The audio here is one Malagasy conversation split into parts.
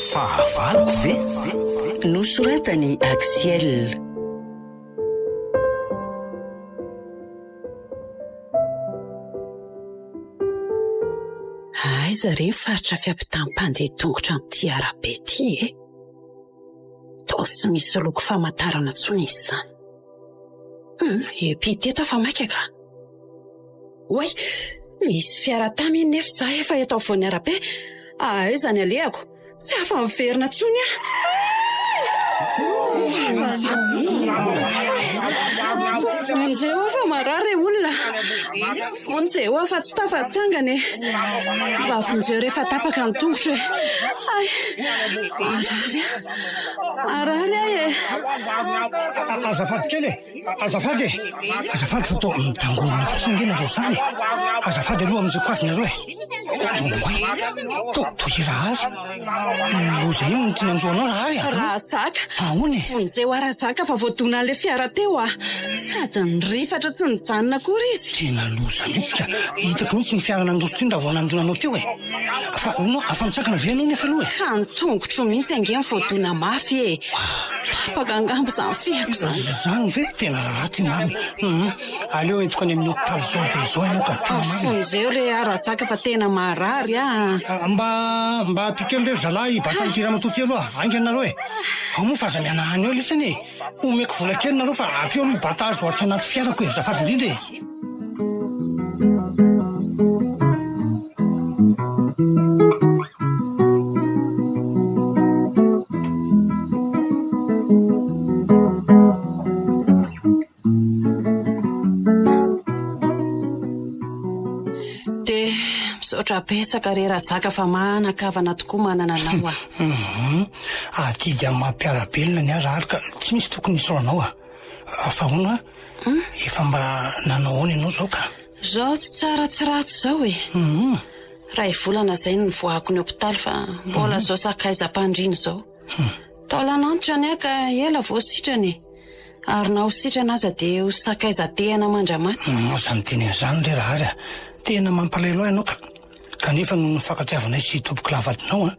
Fahavaloko ve? Nosoratan'i Axiel. Aiza re ny faritra fiampitam-pandeha tongotra amin'ity arabe ity e? Toa tsy misy loko famantarana intsony izy izany. Hum, epi teto aho fa maika ka. Oay, misy fiara tamy iny nefa izaho efa eto afovoan'ny arabe. Aiza ny alehako? Tsy afa-miverina intsony aho. Vonjeo aho fa marary re olona. Vonjeo aho fa tsy tafatsangana e. Mba vonjeo rehefa tapaka ny tongotro e. Hay, marary aho. Marary aho e. Azafady kely e. Azafady e. Azafady fa toa mitangorona fotsiny ange nareo izany e. Azafady aloha amin'izay koazy nareo e. Oay, toa toa i Rahary. Loza inona no tsy nanjo anao Rahary a? Razaka! Ahoana e? Vonjeo aho Razaka fa voadonan'ilay fiara teo aho. Sady nirifatra tsy nijanona akory izy. Tena loza mihitsy ka. Hitako mihitsy ny fiara nandositra iny raha vao nandona anao teo e. Fa hono afa-mitsangana ve ianao nefa aloha e? Ka ny tongotro mihitsy ange no voadona mafy e. Tapaka angamba izany fihako izany. Izany ve? Tena raharaha ty marina. Hum. Aleo entiko any amin'ny hopitaly izao dia izao ianao ka. Tena marina. Vonjeo re aho Razaka fa tena marary ah. Mba mba ampio kely re ry zalahy hibata an'ity ramatoa ity aloha. Haingana nareo e. Ao moa fa aza mihanahana eo lesy e. Omeko vola kely nareo fa ampio aloha hibata azy ho atsy anaty fiarako e. Azafady indrindra e. Dia misaotra betsaka re Razaka fa manan-kavana tokoa manana anao ah. Hum, adidy amin'ny maha mpiara-belona ny ahy Rahary ka tsy misy tokony hisaoranao ah. Fa hono ah, efa mba nanao ahoana ianao izao ka? Izao tsy tsara tsy ratsy izao e. Iray volana izay no nivoahako ny hopitaly fa mbola izao sakaizam-pandriana izao. Taolan'antitra ny ahy ka ela vao sitrana e. Ary na ho sitrana aza dia ho sakaiza tehana mandra-maty. Aza miteny an'izany re Rahary a! Tena mampalahelo ahy ianao ka! Kanefa noho ny fankatiavanay sy tompokolahy vadinao a,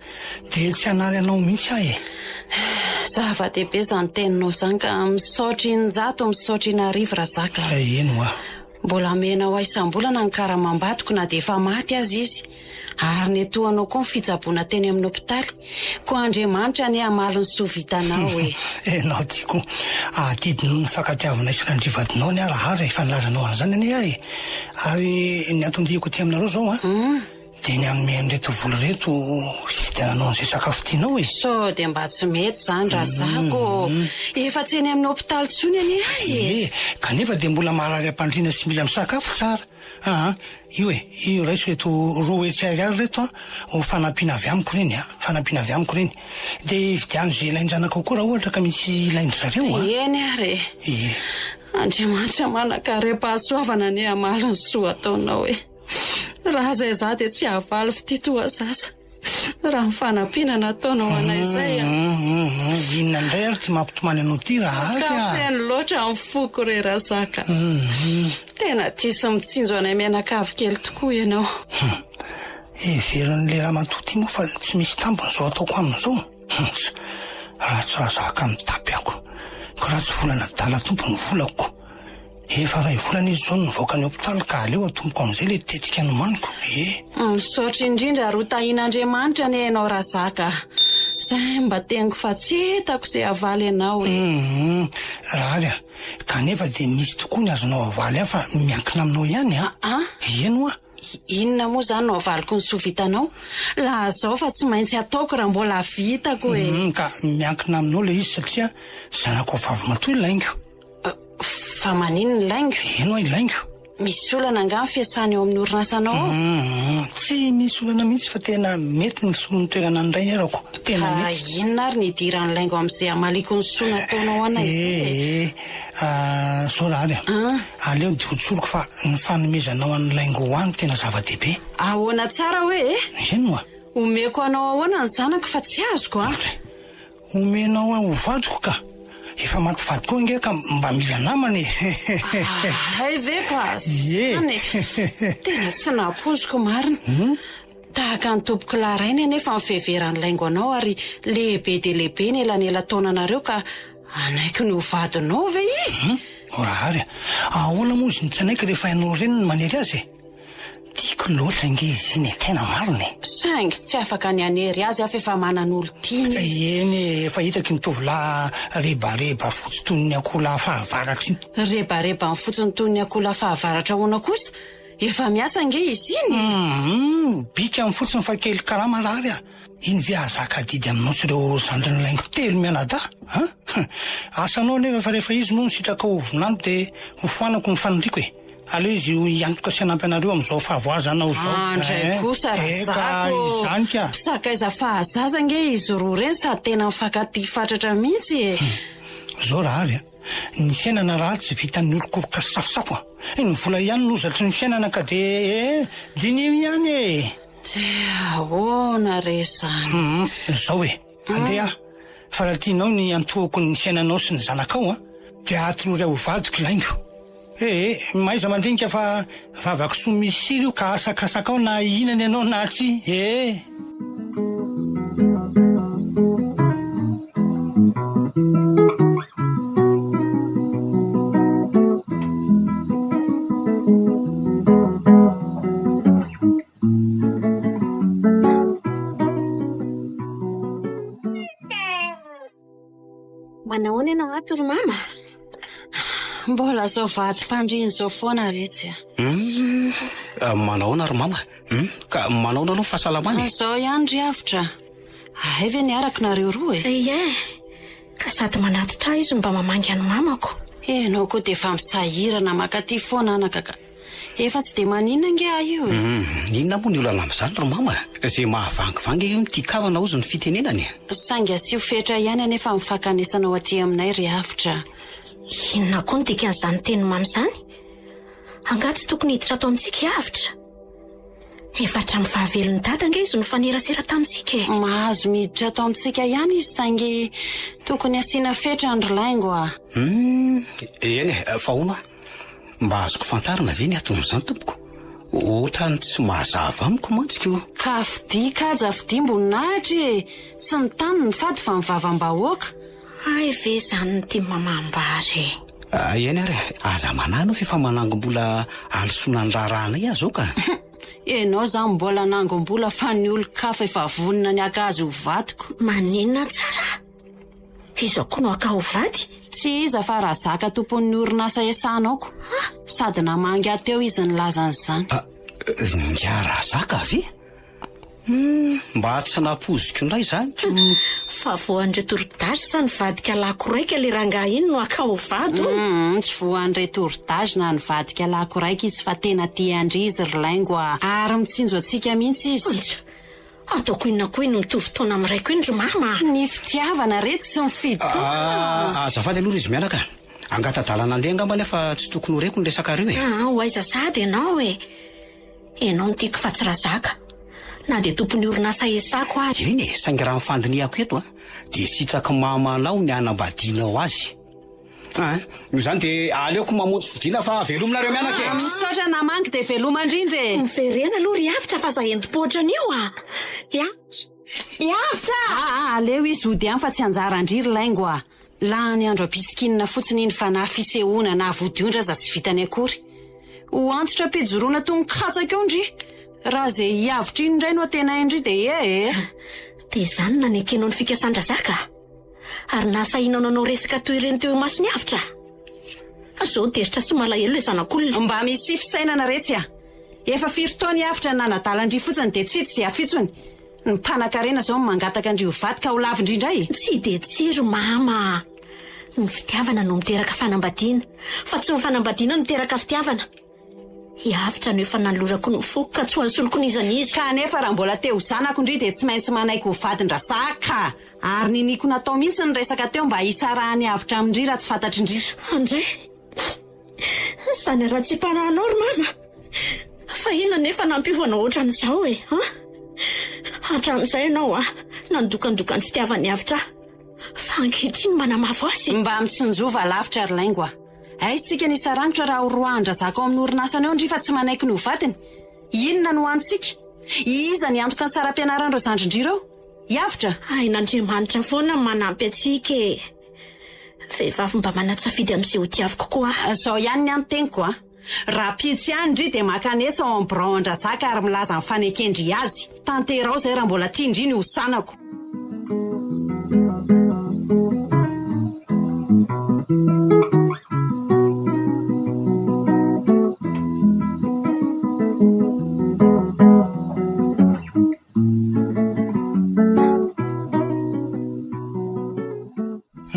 dia tsy hanary anao mihitsy aho e! Zava-dehibe izany teninao izany ka misaotra injato misaotra inarivo Razaka a! Eny hoa. Mbola amenao ahy isam-bolana ny karamam-badiko na dia efa maty aza izy. Ary netohanao koa ny fitsaboana teny amin'ny hopitaly. Koa Andriamanitra anie hamaly ny soa vitanao e! Enao ty koa. Adidy noho ny fankatiavanay sy Landry vadinao anie Rahary efa nilazanao an'izany anie aho e! Ary ny anton-diako aty aminareo izao an, dia ny hanome an'ireto vola ireto hividiananao an'izay sakafo tianao e! Sao dia mba tsy mety izany Razako ô! Efa tsy eny amin'ny hopitaly intsony anie aho e! Ie, kanefa dia mbola marary am-pandriana sy mila misakafo tsara. Aa, io e, io raiso ireto 200 ariary ireto an, ho fanampiana avy amiko ireny an, fanampiana avy amiko ireny. Dia ividiano izay ilain-janakao koa raha ohatra ka misy ilain-dry zareo an. Eny ary e. Ie. Andriamanitra manan-karem-pahasoavana anie hamaly ny soa ataonao e. Raha izay izaho dia tsy hahavaly fitia toa zaza. Raha ny fanampiana nataonao anay izay an. Inona indray ary ty mampitomany anao ty Rahary a? Ka feno loatra ny foko re Razaka. Tena tia sy mitsinjo anay mianakavy kely tokoa ianao. Heverin'ilay ramatoa ty moa fa tsy misy tambiny izao ataoko aminy izao. Raha tsy Razaka mitapy ako, ka raha tsy volan'adala tompo ny volako. Efa iray volana izy izao no nivoaka ny hopitaly ka aleo atomboko amin'izay ilay tetika nomaniko e! Misaotra indrindra ary ho tahian'Andriamanitra anie ianao Razaka a! Izay mba teniko fa tsy hitako izay havaly anao e! Hum, Rahary a! Kanefa dia misy tokoa ny azonao avaly ahy fa miankina aminao ihany a! An? Eny hoa! Inona moa izany no havaliko ny soa vitanao? Lazao fa tsy maintsy ataoko raha mbola vitako e! Hum, ka miankina aminao ilay izy satria zanakao vavimatoa i Laingo. Fa maninona i Laingo? Eny hoa i Laingo. Misy olana angaha ny fiasany eo amin'ny orinasanao ao? Hum, tsy misy olana mihitsy fa tena mety ny fisoloany toerana ny rainy arako. Tena Ka mety. inona ary ny idiran'i Laingo amin'izay hamaliako ny soa nataonao anay izay e? Ee, ee, zao Rahary a. An? Aleo dia ho tsoriko fa ny fanomezanao an'i Laingo ho ahy no tena zava-dehibe. Ahoana tsara hoe e? Eny hoa. Omeko anao ahoana ny zanako fa tsy azoko an? Omenao ahy ho vadiko ka! Efa maty vady koa ange ka mba mila namana e! Hay ve ka zany e! Tena tsy nampoiziko marina. Tahaka ny tompokolahy rainy anefa ny fiheveran'i Laingo anao ary lehibe dia lehibe ny elanelan-taonanareo ka hanaiky ny ho vadinao ve izy? O Rahary a! Ahoana moa izy no tsy hanaiky rehefa ianao reniny no manery azy e? Tiako loatra ange izy iny e, tena marina e! Saingy tsy afaka ny hanery azy aho f'efa manan'olon-tiana izy. Eny e, efa hitako iny tovolahy rebareba fotsy toy ny akoholahy fahavaratra iny. Rebareba fotsiny toy ny akoholahy fahavaratra ahoana kosa? Efa miasa ange izy iny e! Humm, bikany fotsiny fa kely karama Rahary a! Iny ve hahazaka adidy aminao sy ireo zandriny laingo telo mianadahy an? Asanao anefa fa rehefa izy moa no sitrakao ho vinanto dia hofoanako ny faniriako e! Aleo izy hiantoka sy hanampy anareo amin'izao fahavoazana ao izao. Andray kosa Razako ô! Izany ka! Mpisakaiza fahazaza ange izy roa ireny sady tena mifankatia fatratra mihitsy e! Izao Rahary a! Ny fiainana Rahary tsy vitan'ny orokoroka sy safosafo a! Ny vola ihany no hozatry ny fiainana ka dia eh! Diniho ihany e! Dia ahoana re izany? Hum, izao e! Andeha aho, fa raha tianao ny hiantohako ny fiainanao sy ny zanakao an, dia atolory ahy ho vadiko i Laingo. Ee, mahaiza mandinika fa vava-kisoa misy sira io ka asakasakao na hihinana ianao na tsia ee. Manahoana ianao ato ry mama? Mbola izao vadim-pandriana izao foana retsy a. Hum, manahoana ry mama? Hum, ka manahoana aloha ny fahasalamana e? Izao ihany ry avotra. Hay ve niaraka nareo roa e? Ie, ka sady manatitra ahy izy no mba mamangy an'i mamako. Ianao koa dia efa misahirana mankaty foana anaka ka. Efa tsy dia maninona ange ahy io e. Hum, inona moa ny olana amin'izany ry mama? Izay mahavangivangy io no tian-kavana hozy ny fitenenany e. Saingy asio fetra ihany anefa ny fankanesanao aty aminay ry Avotra a. Inona koa no dikan'izany tenin'i mama izany? Angaha tsy tokony hiditra ato amintsika i Avotra? Efa hatramin'ny fahavelon'i Dada ange izy no nifanerasera tamintsika e. Mahazo miditra ato amintsika ihany izy saingy tokony asiana fetrany ry Laingo a. Hum, eny e, fa hono aho. Mba azoko fantarina ve ny aton'izany tompoko? Ohatran'ny tsy mazava amiko mantsy ko. Ka fidia kaja fidiam-boninahitra e! Tsy ny tany no fady fa ny vavam-bahoaka. Hay ve izany no tian'i Mama ambara e! Eny ary e, aza manahy anao f'efa manangom-bola handrosoana ny raharahanay aho izao ka. Ianao izany mbola hanangom-bola fa ny olon-kafa efa vonona ny haka azy ho vadiko. Maninona tsara? Iza koa no haka ho vady? Tsy iza fa Razaka tompon'ny orinasa Esanaoko. Sady namangy ahy teo izy nilaza an'izany. Ah, ingahy Razaka ve? Hum, mba tsy nampoiziko indray izany ko. Fa voan'ny retour-d'âge sa nivadika lako raika ilay rangahy iny no haka ho vady hono? Hum, tsy voan'ny retour-d'âge na nivadika lako raika izy fa tena tia an-dry izy ry Laingo a! Ary mitsinjo antsika mihitsy izy. Anjo, Ataoko inona koa iny mitovy taona amin'ny raiko iny ry mama a! Ny fitiavana re tsy mifidy taona. Ah, azafady aloha ry izy mianaka. Angata-dalana andeha angamba anefa tsy tokony ho reko ny resakareo e. Ah, ho aiza sahady ianao e? Ianao no tiako fa tsy Razaka. Na dia tompon'ny orinasa Esako aza. Eny e, saingy raha ny fandinihako eto an, dia sitraky mamanao ny hanambadianao azy. An, noho izany dia aleoko mamonjy fodiana fa veloma nareo mianaka e! Misaotra namangy dia veloma indrindra e! Miverena aloha ry Avotra fa aza entim-poatra an'io a! I Avotra! Aa aleo izy hody any fa tsy anjaran-dry ry laingo a! Lany andro am-pisikinina fotsiny iny fa na fisehoana na vodiondry aza tsy vitany akory. Ho antitra am-pijoroana toy ny katsaka eo ndry! Raha izay i Avotra iny indray no antenain-dry dia ee! Dia izany no nanekenao ny fikasan-dRazaka? Ary nahasahianao nanao resaka toy ireny teo imasony Avotra? Zao tezitra sy malahelo ilay zanak'olona. Mba misia fisainana retsy a! Efa firy taona i Avotra no nanadala an-dry fotsiny dia tsy hita izay hafitsony. Ny mpanakarena izao no mangataka an-dry ho vady ka ho lavin-dry indray e! Tsy dia tsia ry mama a! Ny fitiavana no miteraka fanambadiana, fa tsy ny fanambadiana no miteraka fitiavana. I Avotra no efa nanolorako ny foko ka tsy ho asoloko n'iza n'iza. Kanefa raha mbola te ho zanako ndry dia tsy maintsy manaiky ho vadin-dRazaka a! Ary niniako natao mihitsy ny resaka teo mba hisarahan'i Avotra amin-dry raha tsy fantatry ndry. Andray! Izany haratsiam-panahinao ry mama! Fa inona anefa nampiova anao ohatran'izao e? An? Hatramin'izay ianao a, nandokandoka ny fitiavan'i Avotra ahy. Fa. Fa ankehitriny manamavo azy. Mba mitsinjova lavitra ry laingo a! Aiza tsika ny hisarangotra raha ho roahan-dRazaka ao amin'ny orinasany ao ndry fa tsy manaiky ny ho vadiny? Inona no hanintsika? Iza ny hiantoka ny saram-pianaran'ireo zandrin-dry ireo? Hiavotra? Hain'Andriamanitra foana ny manampy antsika e! Vehivavy mba manan-tsafidy amin'izay ho tiaviko koa aho. Izao ihany ny an'ny teniko a! Rahampitso ihany ndry dia mankanesa ao amin'ny birao an-dRazaka ary milaza ny faneken-dry azy. Tanteraho izay raha mbola tian-dry ny ho zanako.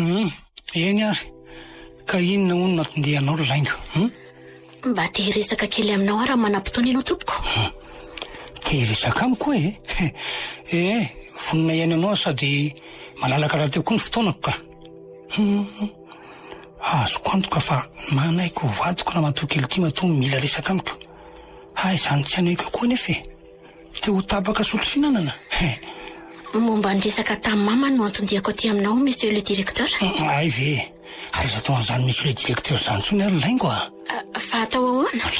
Hum, eny ary. Ka inona hono no anton-dianao ry laingo, hum? Mba te hiresaka kely aminao aho raha manam-potoana ianao tompoko. Hum, te hiresaka amiko e? Eh, vonona hihaino anao aho sady malalaka rahateo koa ny fotoanako ka. Hum, azoko antoka fa manaiky ho vadiko ramatoa kely ity matoa mila resaka amiko. Hay izany tsy hanaiko koa anefa e. Te ho tapaka sotro fihinanana? He. Momba ny resaka tamin'i mama no anton-diako aty aminao, monsieur le directeur. Hay ve e! Aiza atao an'izany monsieur le directeur izany intsony ary laingo a! Fa atao ahoana?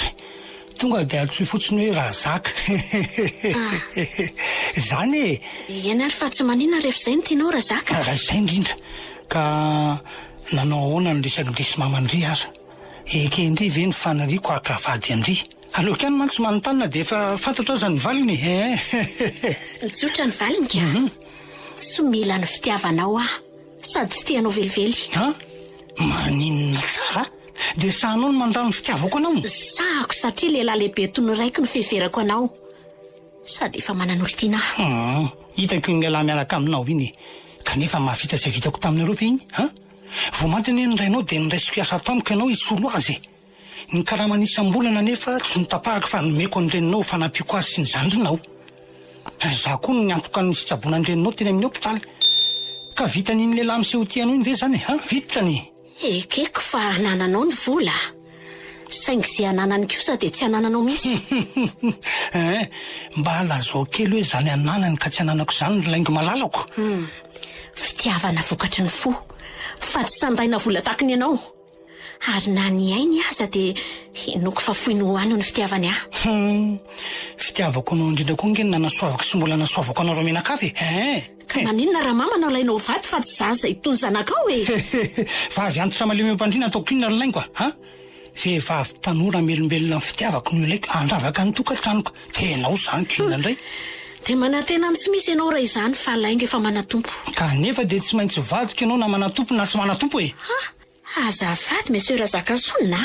Tonga dia antsoy fotsiny hoe Razaka. Izany e! Eny ary fa tsy maninona rehefa izay no tianao Razaka. Raha izay indrindra. Ka nanao ahoana ny resak'i ndry sy mama ndry aza? Eken-dry ve ny faniriako haka vady an-dry? Aleoko ihany mantsy manontany na dia efa fantatro aza ny valiny e! Tsotra ny valiny ka! Tsy mila ny fitiavanao aho, sady tsy te hanao velively. An? Maninona tsara? Dia sahanao ny mandà ny fitiavako anao? Sahako satria lehilahy lehibe toy ny raiko no fiheverako anao. Sady efa manan'olon-tiana aho. Hum, hitako iny lehilahy miaraka aminao iny e! Kanefa mahavita izay vitako taminareo ve iny? An? Vao maty anie ny rainao dia noraisiko hiasa tamiko ianao hisolo azy e! Ny karamany isam-bolana anefa tsy notapahako fa nomeko ny reninao ho fanampiako azy sy ny zandrinao. Izaho koa no niantoka ny fitsaboana ny reninao teny amin'ny hopitaly. Ka vitan'iny lehilahy miseho tia anao iny ve izany e? Ha? Vitany! Ekeko fa anananao ny vola, saingy izay ananany kosa dia tsy anananao mihitsy. Hein, mba lazao kely hoe izany ananany ka tsy ananako izany ry laingo malalako? Hum, fitiavana vokatry ny fo, fa tsy sandaina vola tahaka ny anao. Ary na ny ainy aza dia henoiko fa foiny ho ahy noho ny fitiavany ahy. Hum, fitiavako anao indrindra koa ange no nanasoavako sy mbola anasoavako anareo mianakavy e! Hein! Ka maninona raha mama no alainao ho vady fa tsy zaza itony zanakao e! Vavy antitra malemy am-pandriana ataoko inona ry laingo a! Ha? Vehivavy tanora melombelona ny fitiavako no ilaiko handravaka ny tokantranoko. Dia ianao izany ko inona indray? Dia manantena ny tsy misy ianao raha izany fa laingo efa manan-tompo. Kanefa dia tsy maintsy vadiko ianao na manan-tompo na tsy manan-tompo e! Ha! Azafady Monsieur Razakason a!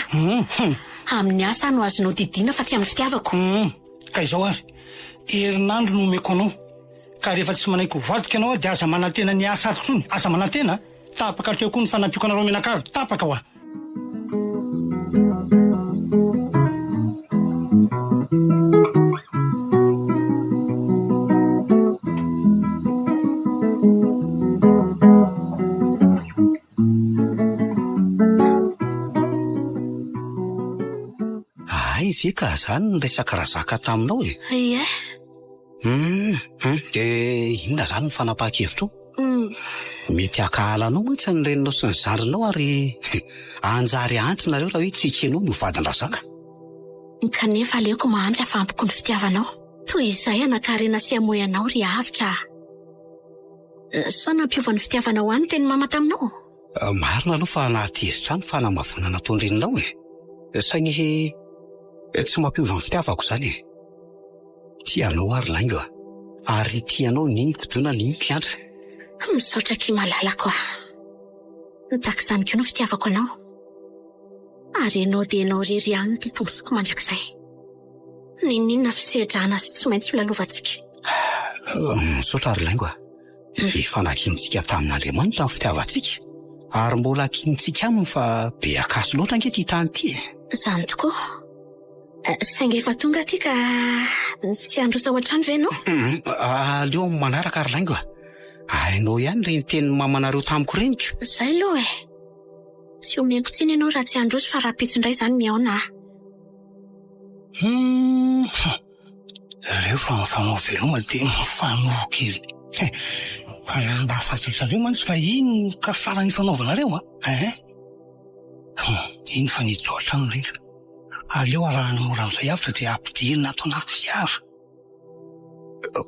Amin'ny asa no azonao didiana fa tsy amin'ny fitiavako. Hum, ka izao ary, herinandro no omeko anao, ka rehefa tsy manaiky ho vadiko ianao dia aza manantena ny hiasa ato intsony, aza manantena a! Tapaka hatreo koa ny fanampiako anareo mianakavy, tapaka hoa! Hay ve ka zany ny resaka Razaka taminao e? Ie. Hum, hum, de inona zany ny fanapahan-kevitrao? Hum. Mety hankahala anao mantsy ny reninao sy ny zandrinao ary hanjary hahantra nareo raha hoe tsy ekenao ny ho vadin-dRazaka. Kanefa aleoko mahantra fa ampiko ny fitiavanao. Toy izay hanan-karena sy hamoy anao ry avotra a. Sao nampiova ny fitiavanao ahy ny tenin'i mama taminao? Marina aloha fa nahatezitra ahy ny fanamavoana nataon-dreninao e! Saingy tsy mampiova ny fitiavako izany e! Tia anao aho ry laingo a! Ary tia anao n'inoko dona n'inoko hiantra. Misaotra akia malalako a! Tahaka izany koa ny fitiavako anao. Ary ianao dia ianao irery ihany no tompon'ny foko mandrakizay. N'inon'inona fisedrana sy tsy maintsy ho lalovantsika. Misaotra ry laingo a! Efa nakinintsika tamin'Andriamanitra ny fitiavantsika, ary mbola akinintsika aminy fa be akaso loatra ange ity tany ity e! Izany tokoa. Saingy efa tonga aty ka tsy handroso ao an-trano ve ianao? Aleo amin'ny manaraka ry laingo a! Hainao ihany ireny tenin'ny mamanareo tamiko ireny ko! Izay aloha e! Tsy omeko tsiny ianao raha tsy handroso fa rahampitso indray izany mihaona aho. Hum! Reo fa mifanao veloma dia mifanoro kely. Raha mba fantatrareo mantsy fa iny no ka farany ifanaovanareo a! Hein? Hum, iny fa niditra ao an-trano Laingo. Aleo arahana mora amin'izay avotra dia ampidirina ato anaty fiara.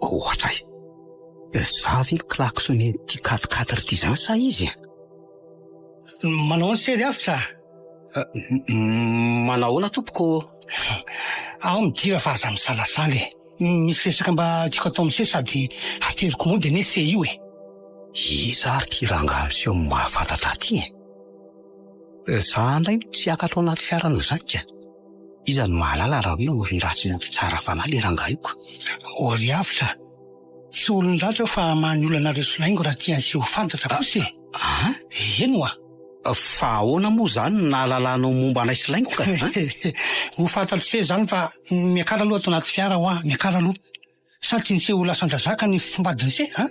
Ohatra ahy, za ve klaxonen'ity quatre quatre ity zany sa izy? Manao ahoana se ry avotra? Manao ahoana tompoko? Ao midira fa aza misalasala e. Misy resaka mba tiako atao amin'se sady ateriko mody anie se io e. Iza ary ity rangahy miseho mahafantatra ahy ity e? Za indray no tsy hiakatra ao anaty fiaranao izany ka. Iza no mahalala raha hoe olon-dratsy mody tsara fanahy le rangahy io ka. O ry avotra, tsy olon-dratsy aho fa hamaha ny olanareo sy Laingo raha tian'se ho fantatra kosa e. An? Eny oa. Fa ahoana moa izany no nahalalanao momba anay sy Laingo ka? Ho fantatr'se izany fa miakara aloha ato anaty fiara hoa, miakara aloha. Sa tian'se ho lasan-drazaka ny fombadin'se an?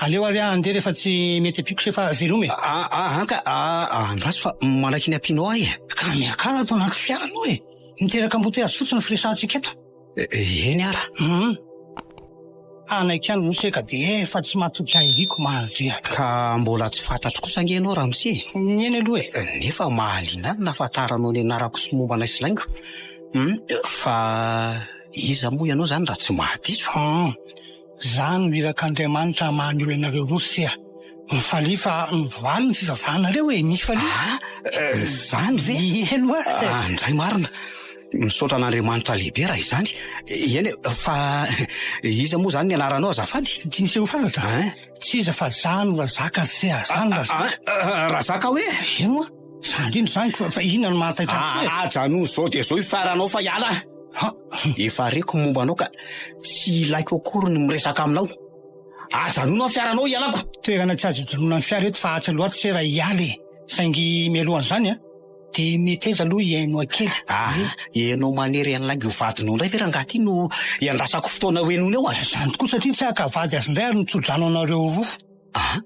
Aleo ary aho handeha rehefa tsy mety ampiako se fa veloma e. Aa ka, andraso fa manaiky ny ampianao ahy e. Ka miakara ato anaty fiara aloha e. Miteraka embouteillages fotsiny ny firesahantsika eto. Eny ara. Hum. Hanaiky ihany moa se ka dia efa tsy matoky ahy iriko mandrehaka. Ka mbola tsy fantatro kosa ange ianao ramose e. Eny aloha e. Nefa mahaliana ahy ny nahafantaranao ny anarako sy momba anay sy laingo. Hum. Fa iza moa ianao izany raha tsy mahadiso? Hum. Za no irak'Andriamanitra hamaha ny olanareo roa se a. Mifalia fa mivaly ny fivavahanareo e, mifalia. Ah, zany ve? Eny oa. Ah, ndray marina. Misaotra an'Andriamanitra lehibe raha izany. Eny e, fa iza moa izany ny anaranao azafady? Tsy nisy ho fantatra. Hein? Tsy iza fa za no Razaka ry se a, za no Razaka. Ah, Razaka hoe? Eny oa, za indrindra izany fa fa inona no mahataitra an'i se? Ah, ajanony izao dia izao io fiaranao fa hiala. Ha. Efa reko ny momba anao ka tsy ilaiko akory ny miresaka aminao. Ajanona ny fiaranao hialako. Toerana tsy azo ijanonan'ny fiara eto fa atsy aloha atsy se raha hiala e. Saingy mialohan'izany an, dia meteza aloha hihaino ahy kely. Ah, ianao manery an'i Laingo ho vadinao indray ve rangahy ity no iandrasako fotoana ho henoina eo a? Izany tokoa satria tsy haka vady azy indray ary mitsodrano anareo roa. Ah,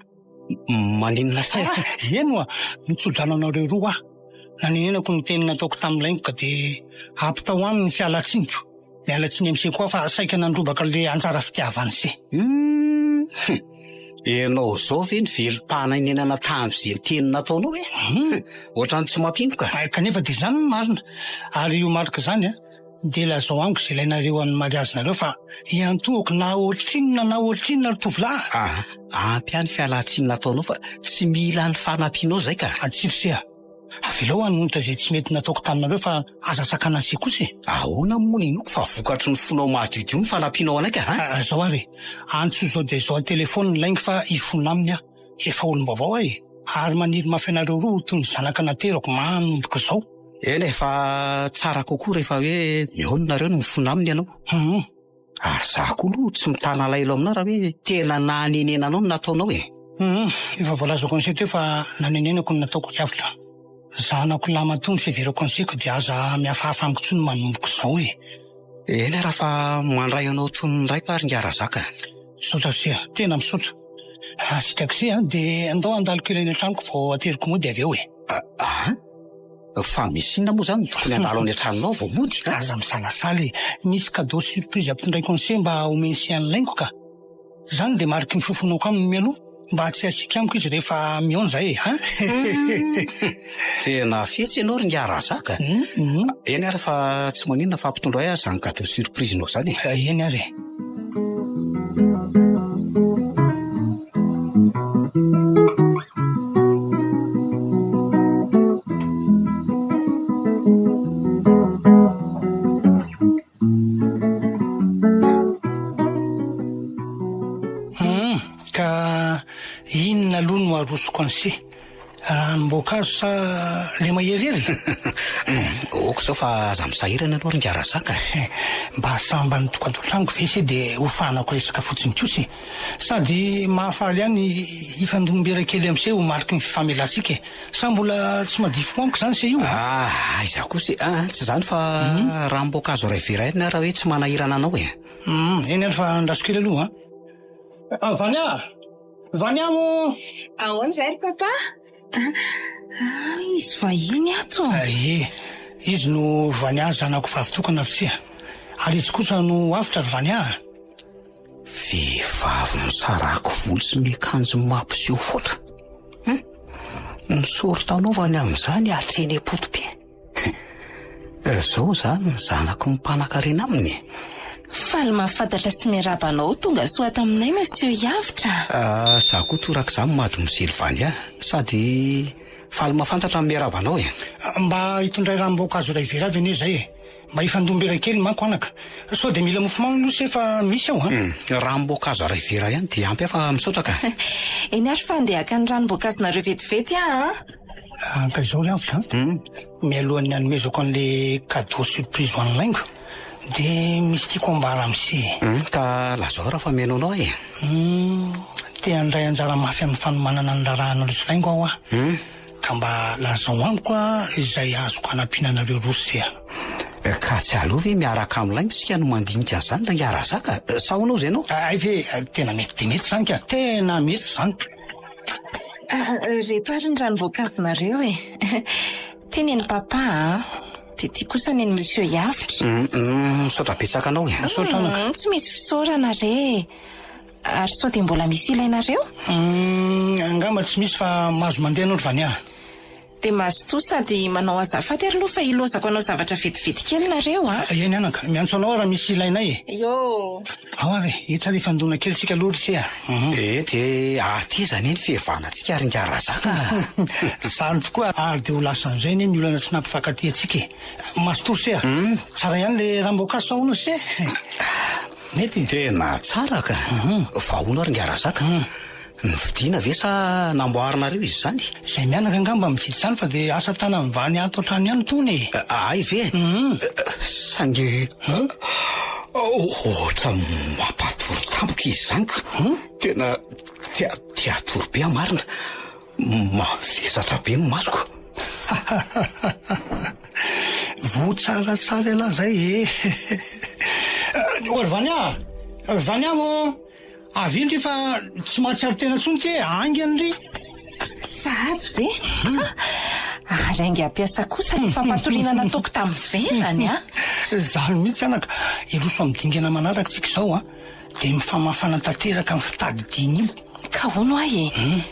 maninona tsara? Eny oa, mitsodrano anareo roa aho. Nanenenako ny teny nataoko tamin'i Laingo ka dia ampitao aminy ny fialan-tsiniko. Miala tsiny amin'se koa fa saika nandrobaka le anjara fitiavan'se. Hum! Ianao zao ve no velom-panainenana tamin'izay teny nataonao e? Hum! Ohatran'ny tsy mampino ka. Ay, kanefa dia izany no marina. Ary io marika izany an, dia lazao amiko izay ilainareo amin'ny mariazinareo fa hiantohako na ohatrinona na ohatrinona ry tovolahy. Ah, ampy ahy ny fialan-tsiny nataonao fa tsy mila ny fanampianao izay ka. Atsiro se a! Avelao hanonitra izay tsy mety nataoko taminareo fa aza sakana an'se kosa e! Ahoana moa no inoako fa vokatry ny fonao madiodio ny fanampianao anay ka a? Zao ary e! Antsoy izao dia izao an-telefaonina ny laingo fa hifona aminy aho. Efa olom-baovao aho e! Ary maniry mafy anareo roa ho toy ny zanaka naterako manomboka izao. Eny e, fa tsara kokoa rehefa hoe mihaona nareo no mifona aminy ianao. Hum. Ary za koa aloha tsy mitana alahelo aminao raha hoe tena nanenenanao ny nataonao e. Hum, efa voalazako an'se teo fa nanenenako ny nataoko ry avotra. Zanako lahimatoa ny fiheverako an'se ka dia aza mihafahafa amiko intsony manomboka izao e. Eny ary fa mandray anao toy ny raiko ary ingahy Razaka. Misaotra ry se a, tena misaotra. Raha sitrak'i se a, dia andao handalo kely any an-tranoko vao ateriko mody avy eo e. An? Fa misy inona moa izany no tokony handalo any an-tranonao vao mody? Aza misalasala e! Misy cadeau surprise ampitondraiko an'se mba omeny sy an'i Laingo ka! Izany dia mariky ny fofonako aminy mialoha mba tsy hasiaka amiko izy rehefa mihaona izahay e! An? Tena fetsy ianao ry ingahy Razaka a! Eny ary fa tsy maninona fa ampitondray ahy izany cadeau surprise-nao izany e! Eny ary e! Hum, ka inona aloha no arosoko an'se? Ranom-boankazo sa le maherihery? Ok izao fa aza misahirana ianao ry ingahy Razaka e. Mba sambany tokantotranoko ve se dia hofahanako resaka fotsiny kosa e. Sady mahafaly ahy ny hifandom-bera kely amin'se ho mariky ny fifamelantsika e. Sa mbola tsy madify ho amiko izany se io? Ah, aiza kosa e. Ah, tsy izany fa ranom-boankazo iray vera ihany raha hoe tsy manahirana anao e. Hum, eny ary fa andraso kely aloha an. Vania! Vania ô! Ahoana izay ry papa? Ah, misy vahiny ato. Ie, izy no Vania zanako vavy tokana ry tsia. Ary izy kosa no avotra ry Vania a! Vehivavy misarako volo sy miakanjo mampiseho foatra. Hum! Ny sorta anaovany amin'izany hatreny am-poto-pe. Zao izany ny zanaky ny mpanankarena aminy e! Faly mahafantatra sy miarahaba anao tonga soa ato aminay Monsieur Iavotra. Ah, za koa torak'izany Mademoiselle Vania, sady faly mahafantatra ny miarahaba anao e! Mba hitondray ranom-boankazo iray vera avy anie izay e! Mba hifandom-bera kely manko anaka. Sao dia mila mofomamy aloha se fa misy ao an! Ranom-boankazo iray vera ihany dia ampy ahy fa misaotra ka! Eny ary fa andeha haka ny ranom-boankazonareo vetivety aho an! Ka izao ry Avotra an! Mialohan'ny hanomezako an'le cadeau surprise ho an'i Laingo dia misy tiako ambara amin'i se e! Ka lazao raha fa mihaino anao aho e! Te handray anjara mafy amin'ny fanomanana ny raharahanareo sy Laingo aho an! Ka mba lazao amiko izay azoko hanampiana anareo roa se a! Ka tsy aleo ve miaraka amin'i Laingo isika no mandinika an'izany ry Razaka? Sa ahoana hozy ianao? Hay ve tena mety dia mety izany ka! Tena mety izany! Reto ary ny ranom-boankazonareo e! Ty nen'i papa a! Dia ty kosa nen'i monsieur Iavotra. Misaotra betsaka anao e! Misaotra anaka. Tsy misy fisaorana re e! Ary sao dia mbola misy ilainareo? Angamba tsy misy fa mahazo mandeha anao ry Vania a! Dia mazotoa sady manao azafady ary aloha fa ilaozako hanao zavatra vetivety kely nareo a! Eny anaka, miantso anao aho raha misy ilainay e! Ioo! Ao ary e, etsy ary hifandona kely tsika aloha ry se a! Eh dia hateza anie ny fihevanantsika ry ingahy Razaka a! Izany tokoa ary dia ho lasan'izay anie ny olana tsy nampifankatia antsika e! Mazotoa ry se a! Tsara ihany le ranom-boankazo sa ahoana ry se? Mety? Tena tsara ka! Fa ahoana ary ingahy Razaka? Novidiana ve sa namboarinareo izy izany? Izay mianaka angamba mividy izany fa dia asa tanan'ny vany ato an-trano ihany itony e! Hay ve? Saingy ohatran'ny mampatory tampoka izy izany ka! Tena te te hatory be aho marina! Mavesatra be ny masoko. Voa tsaratsara ialahy izay e! Ry Vania! Ry Vania ô! Avia ndry fa tsy mahatsiaro tena intsony ty e, haingana ndry! Sahady ve? Ary haingam-piasa kosa ny fampatoriana nataoko tamin'ny velany an! Izany mihitsy anaka, hiroso amin'ny dingana manaraka tsika izao an, dia mifamafana tanteraka amin'ny fitadidiana io. Ka hono ahy e,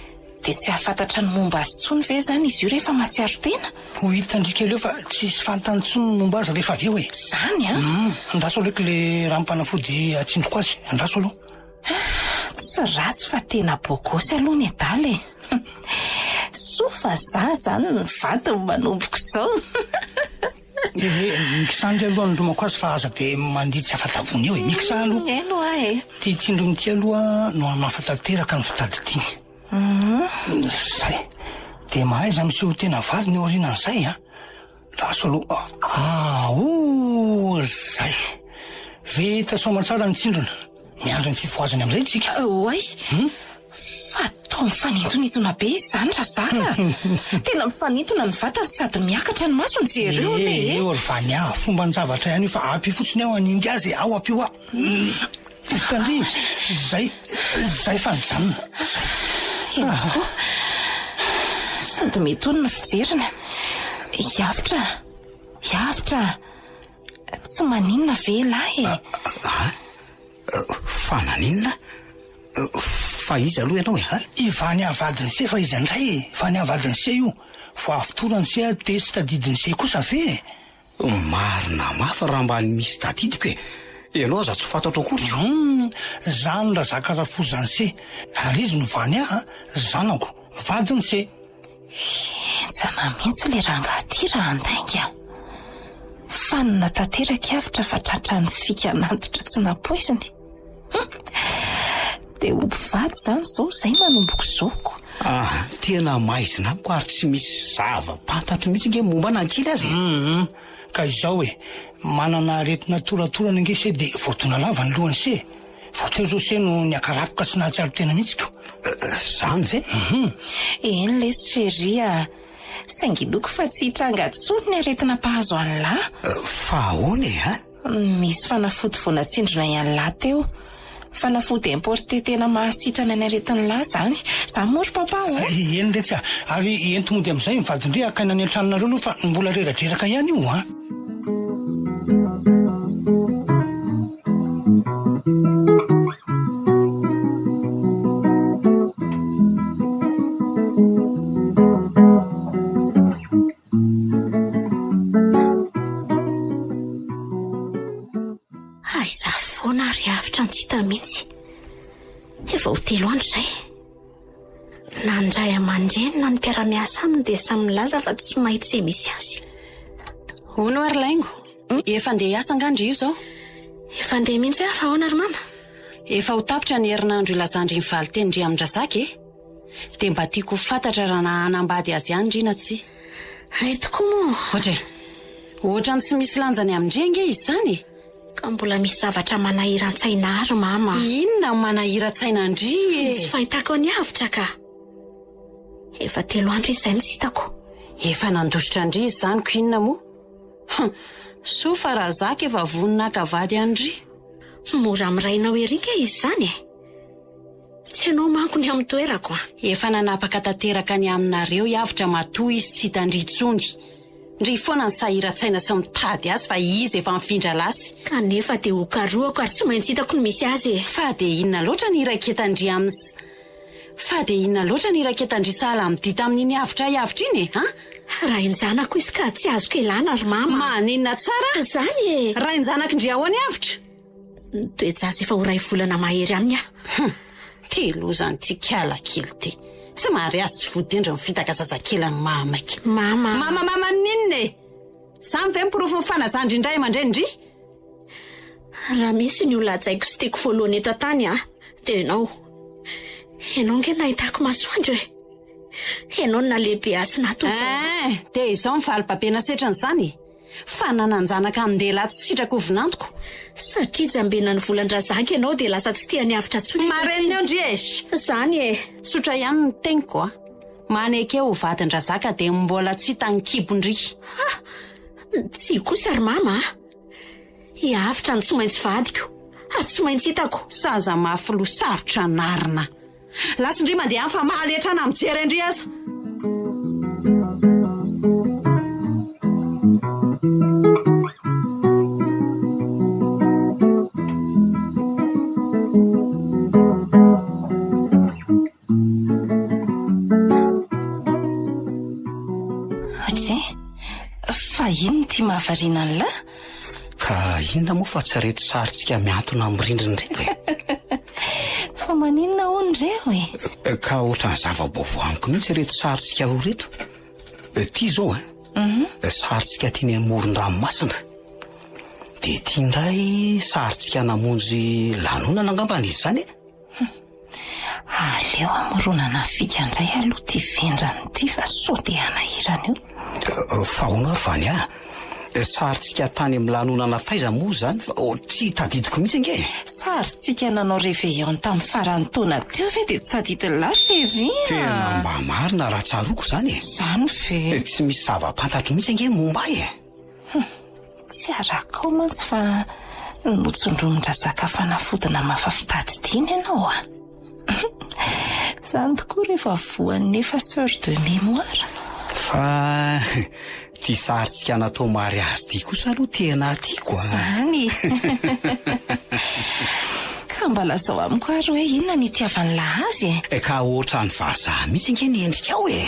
dia tsy hahafantatra ny momba azy intsony ve izany izy io rehefa mahatsiaro tena? Ho hitan-dry kely eo fa tsy hisy fantany intsony ny momba azy rehefa avy eo e! Izany an! Hum, andraso aloha eky le ranom-panafody atsindriko azy, andraso aloha. Tsy ratsy fa tena bôgôsy aloha ny adala e! Soa fa za izany ny vadiny manomboka izao. Ehe, mikisaha ndry aloha anondromako azy fa aza dia mandihy tsy afa-tavony eo e! Mikisaha aloha. Eny hoa e! Ity tsindrony ity aloha no hamafa tanteraka ny fitadidiany. Zay. Dia mahaiza miseho tena vadiny aorianan'izay an! Lasa aloha. Aoh! Zay. Vita soamantsara ny tsindrona. Miandry ny fifohazany amin'izay tsika. Oay! Fa toa mifanintonintona be izy izany Razaka a! Tena mifanintona ny vatany sady miakatra ny masony, jereo anie e! Eo ry Vania, fomban-javatra ihany io fa ampio fotsiny aho hanindry azy e! Ao ampio aho! Tandrimo! Zay, zay fa nijanona. Zay. Eny tokoa. Sady mety hono ny fijeriny. Hiavotra, hiavotra. Tsy maninona ve lahy e? Ah, fa naninona? Fa iza aloha ianao e? Ha? I Vania vadin'i Se fa iza indray e? Vania vadin'i Se io. Vao avy toran'i Se aho dia tsy tadidin'i Se kosa ve e? Marina mafy raha mba misy tadidiko e! Ianao aza tsy fantatro akory ko! Hum, za no Razaka rafozan'i Se, ary izy no Vania a, zanako, vadin'i Se. Henjana mihitsy le rangahy ty raha handainga. Fanina tanteraka i Avotra fa tratran'ny fikan'antitra tsy nampoiziny. Hum! Dia ho mpivady izany izao izay manomboka izao ko. Ah, tena maizina amiko ary tsy misy zava-pantatro mihitsy nge momba an'Ankily aza e. Hum, ka izao e, manana aretina toratorana ange se dia voadona lava ny lohany se. Vao teo izao se no niakarapoka sy nahatsiaro tena mihitsy ko. Zany ve? Hum. Eny lesy chérie a! Saingy inoako fa tsy hitranga intsony ny aretina mpahazo an'lah. Fa ahoana e, hein? Misy fanafody vao natsindrona ihany lahy teo. Fanafody importé tena mahasitrana ny aretin'ny lahy izany. Izany moa ry papa ô? Eny re tsy a! Ary ento mody amin'izay ny vadin-dry haka aina any an-tranonareo aloha fa mbola reradreraka ihany io an! izaho foana ary avotra ny tsy hita mihitsy. Efa ho telo andro izay. Na ny ray aman-dreny na ny mpiara-miasa aminy dia samy milaza fa tsy mahita izay misy azy. Hono ary Laingo, efa andeha hiasa angaha ndry io izao? Efa andeha mihitsy aho fa ahoana ry mama? Efa ho tapitra ny herinandro ilazan-dry ny valin-tenin-dry amin-dRazaka e! Dia mba tiako ho fantatra raha na hanambady azy ihany ndry na tsia. Hay tokoa moa! Ohatray! Ohatran'ny tsy misy lanjany amin-dry ange izy izany e! Ka mbola misy zavatra manahiran-tsaina ahy ry mama a! Inona no manahiran-tsaina an-dry e? Ny tsy fahitako an'i Avotra ka! Efa telo andro izy izay no tsy hitako. Efa nandositra an-dry izy izany ko inona moa? Hum! Soa fa Razaka efa vonona haka vady an-dry. Mora amin'ny rainao ery nge izy izany e! Tsy ianao manko ny amin'ny toerako a! Efa nanapaka tanteraka ny aminareo i Avotra matoa izy tsy hitan-dry intsony. Ndry foana ny sahiran-tsaina sy mitady azy fa izy efa nifindra lasy. Kanefa dia ho karohako ary tsy maintsy hitako ny misy azy e! Fa dia inona loatra ny iraiketan-dry amin'ny Fa dia inona loatra ny iraiketan-dry sahala amin'ny dihy tamin'iny Avotra i Avotra iny e? An? Rain-janako izy ka tsy azoko elana ry mama. Maninona tsara? Izany e! Rain-janak'ndry ahoana i Avotra? Toe-jaza efa ho iray volana mahery aminy aho. Hum! Ty lozan'ity kala kely ty. Tsy mahare azy tsy voadendry ny fitaka zazakely any Mahamaika. Mama. Mama mama n'inona e? Zany ve ny porofon'ny fanajan-dry ny ray aman-drenin-dry? Raha misy ny olona hajaiko sy tiako voalohany eto an-tany an, dia ianao. Ianao ange nahitako masoandro e. Ianao no nahalehibe ahy sy nahatozo ahy. Eh! Dia izao ny valibabena setrin'izany e! Fa nanan-janaka amin-dehilahy tsy sitraka ho vinantoko. Satria jambenan'ny volan-drazaka ianao dia lasa tsy tia ny avotra intsony ankehitriny. Marenina eo ndry e! Izany e! Tsotra ihany ny teniko a! Maneke ho vadin-drazaka dia mbola tsy hita ny kibon-dry. Ha! Tsia kosa ry mama a! I Avotra no tsy maintsy vadiko ary tsy maintsy hitako. Zaza mafy loha sarotra anarina. Lasa ndry mandeha any fa mahaletra na mijery an-dry aza. Ohatry, fa inona ity mahavariana an'lah? Ka inona moa fa tsy ireto sarintsika mihantona amin'ny rindrina ireto e? Fa maninona hono ireo e? Eh, ka ohatran'ny zava-baovao amiko mihitsy ireto sarintsika roa ireto. Eh, ity izao an, mhm. eh, sarintsika teny amoron-dranomasina. Dia ity indray sarintsika namonjy lanonana angambany izy izany e? Aleo hamoronana fika indray aloha ity vendrana ity fa sao dia hanahirana eo. Eh, fa hono ary Vania, eh, sarintsika tany amin'ny lanonana taiza moa izany fa oh, tsy tadidiko mihitsy ange e. Sarintsika nanao réveillon tamin'ny faran'ny taona teo ve dia tsy tadidin'lah chérie a? Tena mba marina raha tsaroako izany e. Izany ve? Eh, tsy misy zava-pantatro mihitsy ange ny momba ahy e. Hum, tsy arakao mantsy fa notsondromin-drazaka fanafody namafa fitadidiana ianao a! Izany tokoa rehefa voan'ny effaceur de mémoire. Fa ity sarintsika natao mariazy ity kosa aloha tena tiako a! Izany! Ka mba lazao amiko ary hoe inona ny itiavan'lah azy e? Ka ohatran'ny vazaha mihitsy ange ny endrikao e!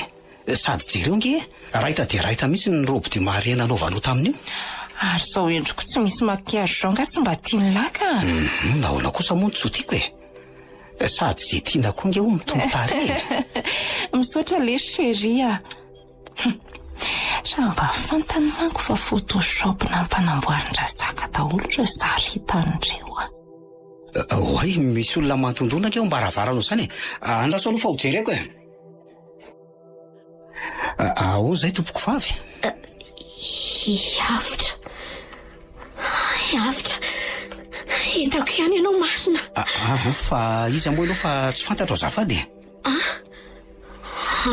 Sady jereo ange, raitra dia raitra mihitsy ny robe de mariée nanaovanao tamin'io. Ary izao endriko tsy misy maquillage izao angaha tsy mba tian'lah ka? Hum, nahoana kosa moa no tsy ho tiako e? Sady izay tiana koa ange hono mitombo tarehy e. Misaotra lesy chérie a! Hum, raha mba fantany manko fa photoshop nampanamboarin-dRazaka daholo ireo sary hitany ireo a! Oay, misy olona mantondona ange eo am-baravaranao izany e! Andraso aloha fa ho jereko e! Ahoana izay tompoko vavy? Hiavotra. Hiavotra. Hitako ihany ianao marina. Ah, fa iza moa ianao fa tsy fantatro azafady e? Ah,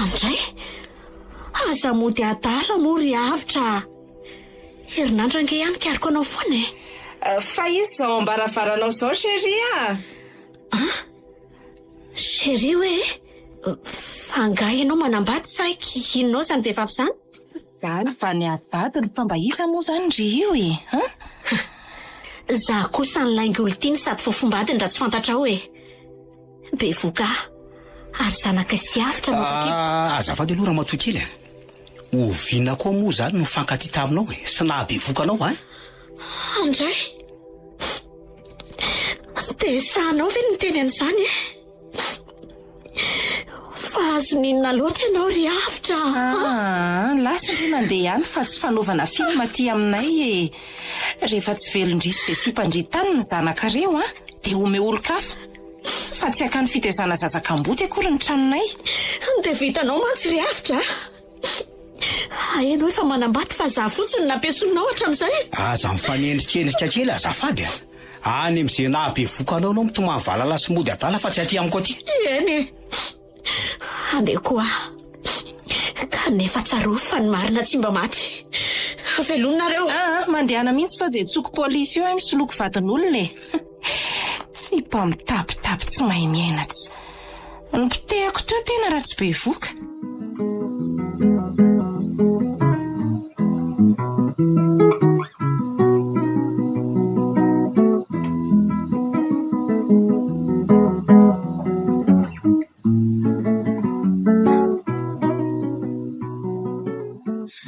Andray. Aza mody adala moa ry Avotra. Herinandro ange ihany kariko anao foana e. Fa iza izao am-baravaranao izao chérie a? Ah, Chérie hoe fa angaha ianao manambady sa inona izany vehivavy izany? Zany fa ny azy vadiny fa mba iza moa izany ry io e? An? Za kosa ny lainga olon-tiany sady fofombadiny raha tsy fantatrao e! Bevoka aho ary zanakay sy avotra no ato an-kiboko. Ah, azafady aloha ramatoa kely a! Oviana koa moa izany no nifankatia taminao e? Sy nahabevoka anao an? Andray! Dia sahinao ve ny miteny an'izany e? Fa azony inona loatra ianao ry Avotra a! Aa, lasa aloha nandeha ihany fa tsy fanaovana film aty aminay e! Rehefa tsy velon-dry sy izay sipan-dry tany ny zanakareo an, dia omeo olon-kafa. Fa tsy akany fitaizana zaza kamboty akory ny tranonay. Dia vitanao mantsy ry Avotra a! Aheno efa manambady fa za fotsiny nampiasoninao hatramin'izay. Aza mifanendrikendrika kely azafady a! Any amin'izay nahabevoka anao ianao mitomany valala sy mody adala fa tsy aty amiko aty. Eny e! Andeha koa aho. Kanefa tsarovy fa ny marina tsy mba maty. Veloma nareo. Aa, mandehana mihitsy sao dia tsoko polisy eo aho misoloky vadin'olona e! Sipa mitapitapy tsy mahay miaina tsy. Nopotehako teo tena raha tsy bevoka.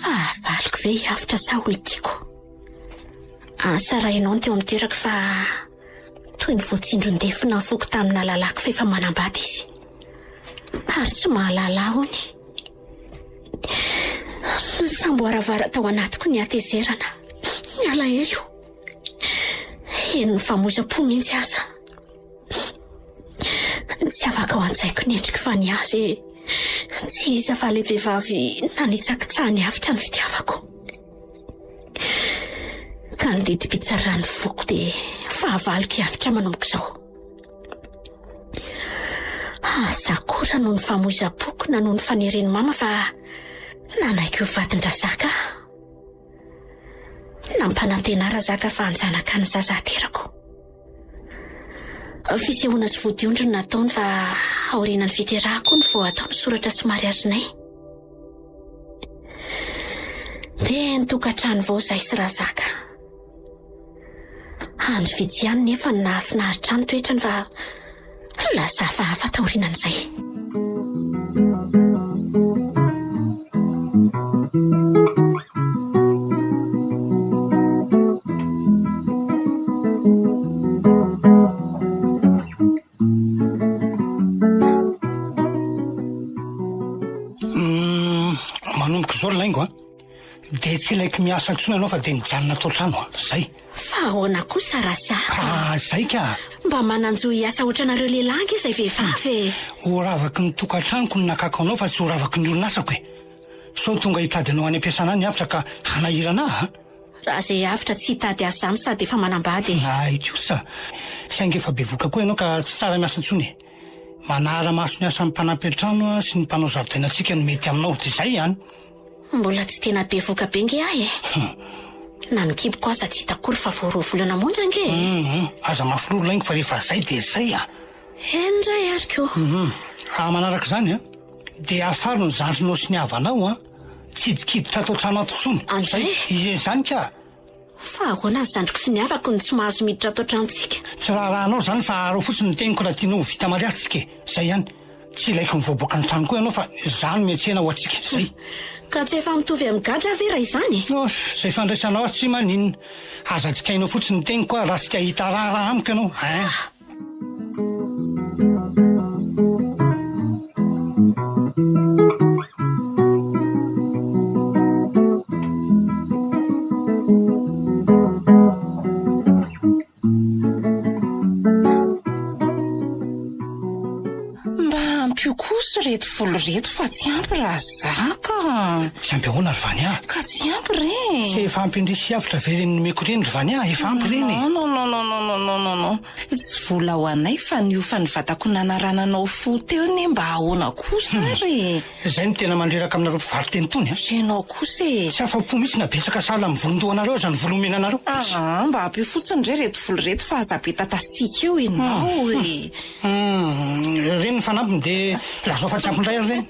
Fahavaloko ve i Avotra sa olon-tiako? Asa raha ianao no teo amin'ny toerako fa toy ny voatsindron-defona ny foko tamin'ny nahalalako fa efa manambady izy. Ary tsy mahalala ahy hono. Nisamboaravara tao anatiko ny hatezerana, ny alahelo. Henon'ny famoizam-po mihitsy aza. Tsy afaka ao an-tsaiko ny endriky fa ny azy tsy iza fa ilay vehivavy nanitsakitsaha ny avotra ny fitiavako. Ka ny didim-pitsaran'ny foko dia fahavaloko hiavotra manomboka izao. Aza akora noho ny famoizam-poko na noho ny faneren'i mama fa nanaiky ho vadin-dRazaka aho. Nampanantena ahy Razaka fa hanjanaka ny zaza haterako. Fisehoana sy vodiondry no nataony fa aorianan'ny fiterahako no vao hatao ny soratra sy mariazinay. Dia ny tokantrano vao izay sy Razaka. Andro vitsy ihany nefa no nahafinaritra ny toetrany fa lasa hafahafa taorianan'izay. Manomboka izao ry laingo a, dia tsy ilaiko miasa intsony ianao fa dia mijanona ato an-trano a, zay. Fa ahoana kosa Razaka? Ah, zay ka! Mba manan-jo hiasa ohatranareo lehilahy ange izay vehivavy e! Ho ravaky ny tokantranoko no nakako anao fa tsy ho ravaky ny orinasako e! Sao tonga hitady anao any am-piasana any avotra ka hanahirana ahy a! Raha izay avotra tsy hitady azy izany sady efa manambady e! Hay kosa! Saingy efa bevoka koa ianao ka tsy tsara miasa intsony e! Manara-maso ny asan'ny mpanampy an-trano sy ny mpanao zaridaina antsika no mety aminao, dia izay ihany. Mbola tsy tena bevoka be nge ahy e! Na ny kiboko aza tsy hita akory fa vao roa volana monja nge e! Hum, aza mafy loha ry laingo fa rehefa izay dia izay a! Eny indray ary ko! Hum, manaraka izany an, dia afaro ny zandrinao sy ny havanao an, tsy hidikiditra ato an-trano ato intsony. Andray! Ie, izany ka! Fa ahoana ny zandriko sy ny havako no tsy mahazo miditra ato an-tranontsika? Tsy raharahanao izany fa araho fotsiny ny teniko raha tianao ho vita mariazy tsika e! Zay ihany. Tsy ilaiko mivoaboaka ny trano koa ianao fa izaho no miantsena ho antsika. Zay. Ka tsy efa mitovy amin'ny gadra ve raha izany e? Ouf! Izay fandraisanao azy tsy maninona. Aza dikainao fotsiny ny teniko aho raha tsy te hahita raharaha amiko ianao ein! Mba ampio kosa ireto vola ireto fa tsy ampy raha za ka. Tsy ampy ahoana ry Vania? Ka tsy ampy re e. Tsy efa ampy indrisy sy avotra ve ireny nomeko ireny ry Vania? Efa ampy ireny e. Non non non non non non non non. Tsy vola ho anay fa ny hofan'ny vatako nanarananao fo teo anie mba ahoana kosa ary e. Izay no tena mandreraka aminareo mpivaro-teny itony a. Ianao kosa e. Tsy afa-po mihitsy na betsaka sahala amin'ny volon-dohanareo aza ny vola omena anareo. Aa, mba ampio fotsiny re ireto vola ireto fa aza be tatasiaka eo ianao e. Hum, ireny ny fanampiny dia lazao fa tsy ampy indray ary ireny.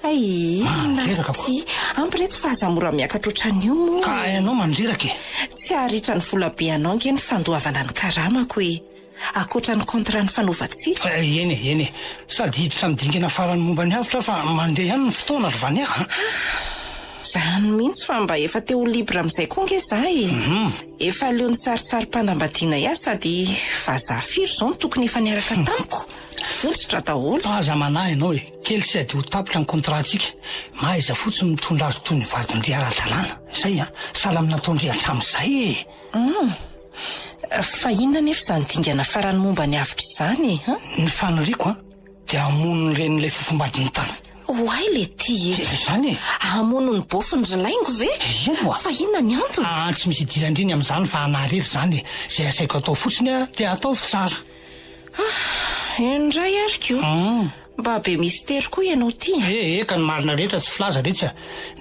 Ay, Mandreraka ko. Ty, ampy ireto fa aza mora miakatra ohatran'io moa. Ka ianao mandreraka e. Tsy haharitra ny vola be anao ange ny fandoavana ny karamako e. Ankoatra ny contrat nifanaovantsika. Eny e, eny e. Sady hiditra amin'ny dingana farany momba ny avotra aho fa mandeha ihany ny fotoana ry Vania a. Zany mihitsy fa mba efa te ho libre amin'izay koa nge za e. Efa leo ny saritsarim-panambadiana ihany sady vazaha firy izao no tokony efa niaraka tamiko? Votsotra daholo. Aza manahy ianao e, kely sisa dia ho tapitra ny contrat-ntsika. Mahaiza fotsiny mitondra azy toy ny vadin-dry ara-dalàna. Izay an, sahala amin'ny nataon-dry hatramin'izay e. Hum. Fa inona anefa izany dingana farany momba ny avotra izany e? An? Ny faniriako an, dia hamono ny renin'ilay fofombadiny tany. Oay le ty e! Izany e! Hamono ny bofin-dry laingo ve? Eny oa! Fa inona ny antony? Aa tsy misy idiran-driny amin'izany fa anah irery izany e! Izay asaiko atao fotsiny a, dia ataovy tsara. Ah! Eny indray ary ko! Mba be mistery koa ianao ty a! Eh eh, ka ny marina rehetra tsy filaza retsy a!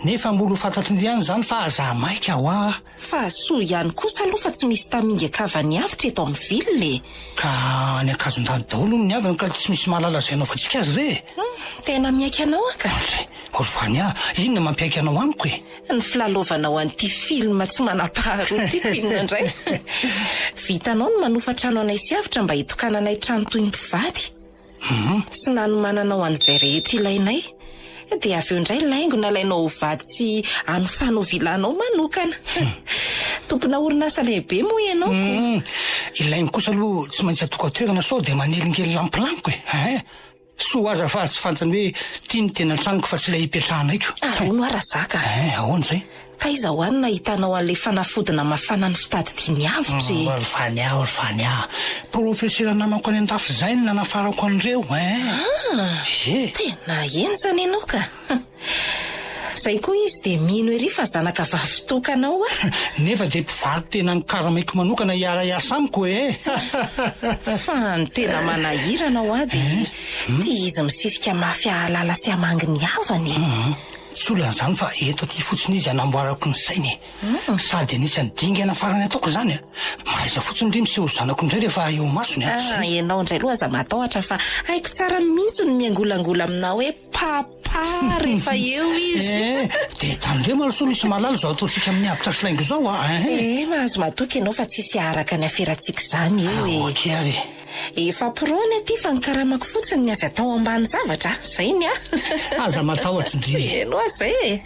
Nefa mbola ho fantatry ny ihany izany fa aza maika hoa! Fa soa ihany kosa aloha fa tsy misy tamingan-kava niavotra eto amin'ny ville e! Ka any Ankazondandy daholo hono ny havany ka tsy misy mahalala izay anaovantsika azy ve e? Hum, tena miaiky anao aho ka! Andry, Orvania, inona mampiaiky anao amiko e? Ny filalaovanao an'ity film tsy manam-paharoa ity ko inona indray? Vitanao ny manofa trano anay sy avotra mba hitokananay trano toy ny mpivady. Sy nanomananao an'izay rehetra ilainay. Dia avy eo indray laingo nalainao ho vady sy anofanao villanao manokana. Tompona orinasa lehibe moa ianao ko. Ilainy kosa aloha tsy maintsy atoko an-toerana sao dia manelingelina ny planiko e. Hein? Soa aza fa tsy fantany hoe ity ny tena tranoko fa tsy ilay ipetrahanay ko. Ary hono hoa Razaka a! Hein, ahoana izay? Taiza ho any nahitanao an'ilay fanafody namafana ny fitadidiany avotra e? Ry Vania, ry Vania. Profesera namako any an-dafy izay no nanafarako an'ireo hein! Ah! Ie. Tena henjana ianao ka! Izay koa izy dia mino ery fa zanaka vavy tokana ao aho. Nefa dia mpivaro-tena nokaramaiko manokana hiara-hiasa amiko e! Fa ny tena manahirana hoa dia ity izy misisika mafy hahalala sy hamangy ny havany e! Tsy olana izany fa eto aty fotsiny izy hanamboarako ny sainy e! Sady anisan'ny dingana farany ataoko izany a! Mahaiza fotsiny ry miseho zanako indray rehefa eo imasony a! Ah, ianao indray aloha aza matahotra fa haiko tsara mihitsy ny miangolangola aminao hoe papa rehefa eo izy. Eh, dia tandremo aloha sao misy mahalala izao ataontsika amin'ny avotra sy laingo izao a! Eh, mahazo matoky ianao fa tsisy haharaka ny aferantsika izany eo e! Ah, ok ary e! Efa pro ny aty fa ny karamako fotsiny ny azy atao ambany zavatra a! Zay ny ahy. Aza matahotra ndry e! Heno aho zay e!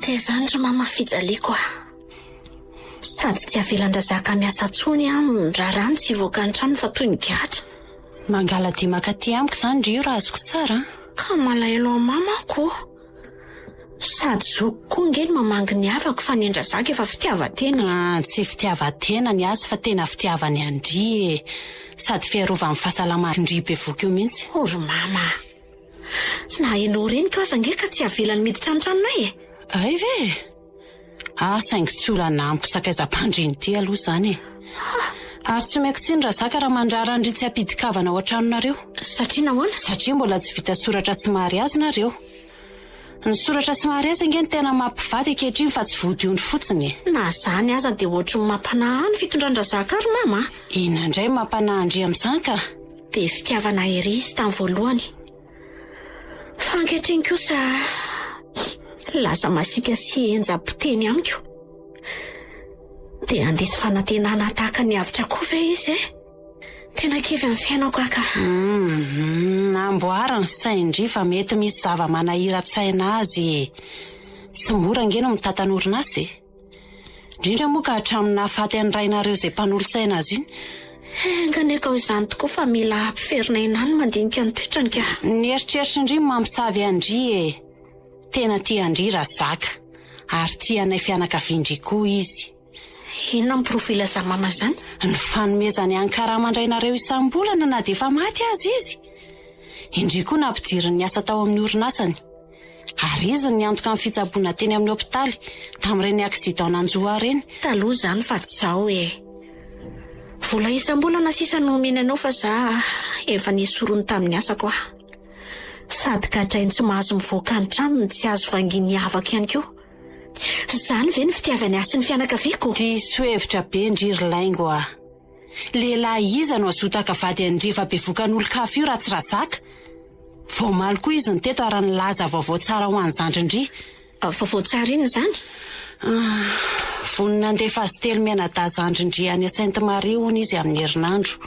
Dia izany ry mama fijaliako a! Sady tsy avelan-dRazaka miasa intsony aho no raràny tsy hivoaka ny trano fa toy ny gadra. Mangala-dia mankaty amiko izany ry io raha azoko tsara an! Ka malahelo an'i mama aho ko! Sady zokiko koa ange no mamangy ny havako fa ny an-dRazaka efa fitiavan-tena e! Ah, tsy fitiavan-tena ny azy fa tena fitiavany an-dry e! Sady fiarovany fahasalaman-dry bevoka io mihitsy. O ry mama a! Na ianao reniko aza ange ka tsy avelany miditra ny tranonay e! Hay ve e! Ah saingy tsy olana amiko sakaizam-pandriana ity aloha izany e! Ary tsy omeko tsiny Razaka raha mandrara an-dry tsy hampidi-kavana ao an-tranonareo. Satria nahoana? Satria mbola tsy vita soratra sy mariazy nareo. Ny soratra sy mariazy ange no tena mampivady ankehitriny fa tsy vodiondry fotsiny e! Na izany aza dia ohatry ny mampanahy ahy ny fitondran-dRazaka ry mama a! Inona indray no mampanahy an-dry amin'izany ka? Be fitiavana ery izy tamin'ny voalohany. Fa ankehitriny kosa lasa masiaka sy henjam-piteny amiko. Dia handiso fanantenana tahaka ny avotra koa ve izy e? Tena kivy amin'ny fiainako aho ka. Hum, amboary ny sain-dry fa mety misy zava-manahiran-tsaina azy e. Tsy mora ange no mitantana orinasa e. Indrindra moa ka hatramin'ny nahafaty an'ny rainareo izay mpanolotsaina azy iny. Enga anie ka ho izany tokoa fa mila ampiferina aina any mandinika ny toetrany ka. Ny eritreritry ndry no mamosavy an-dry e! Tena tia an-dry Razaka, ary tia anay fianakavian-dry koa izy. Inona no porofo ilazan'i mama izany? Ny fanomezany an-karaman-drainareo isam-bolana na dia efa maty aza izy. Indry koa nampidiriny niasa tao amin'ny orinasany. Ary izy no niantoka ny fitsaboana teny amin'ny hopitaly tamin'ireny accident nanjo ahy ireny. Taloha izany fa tsy izao e. Vola isam-bolana sisa no omeny anao fa za efa nesoriny tamin'ny asako aho. Sady gadrainy tsy mahazo mivoaka ny trano no tsy azo vangian'ny havako ihany koa. Izany ve no fitiavany ahy sy ny fianakaviako? Diso hevitra be ndry ry laingo a! Lehilahy iza no hazoto haka vady an'i Riva bevokan'olon-kafa io raha tsy Razaka? Vao omaly koa izy no teto ary nilaza vaovao tsara ho an'i zandrin-dry. Vaovao tsara inona izany? Vonona handefa azy telo mianadahy zandrin-dry any Sainte Marie hono izy amin'ny herinandro.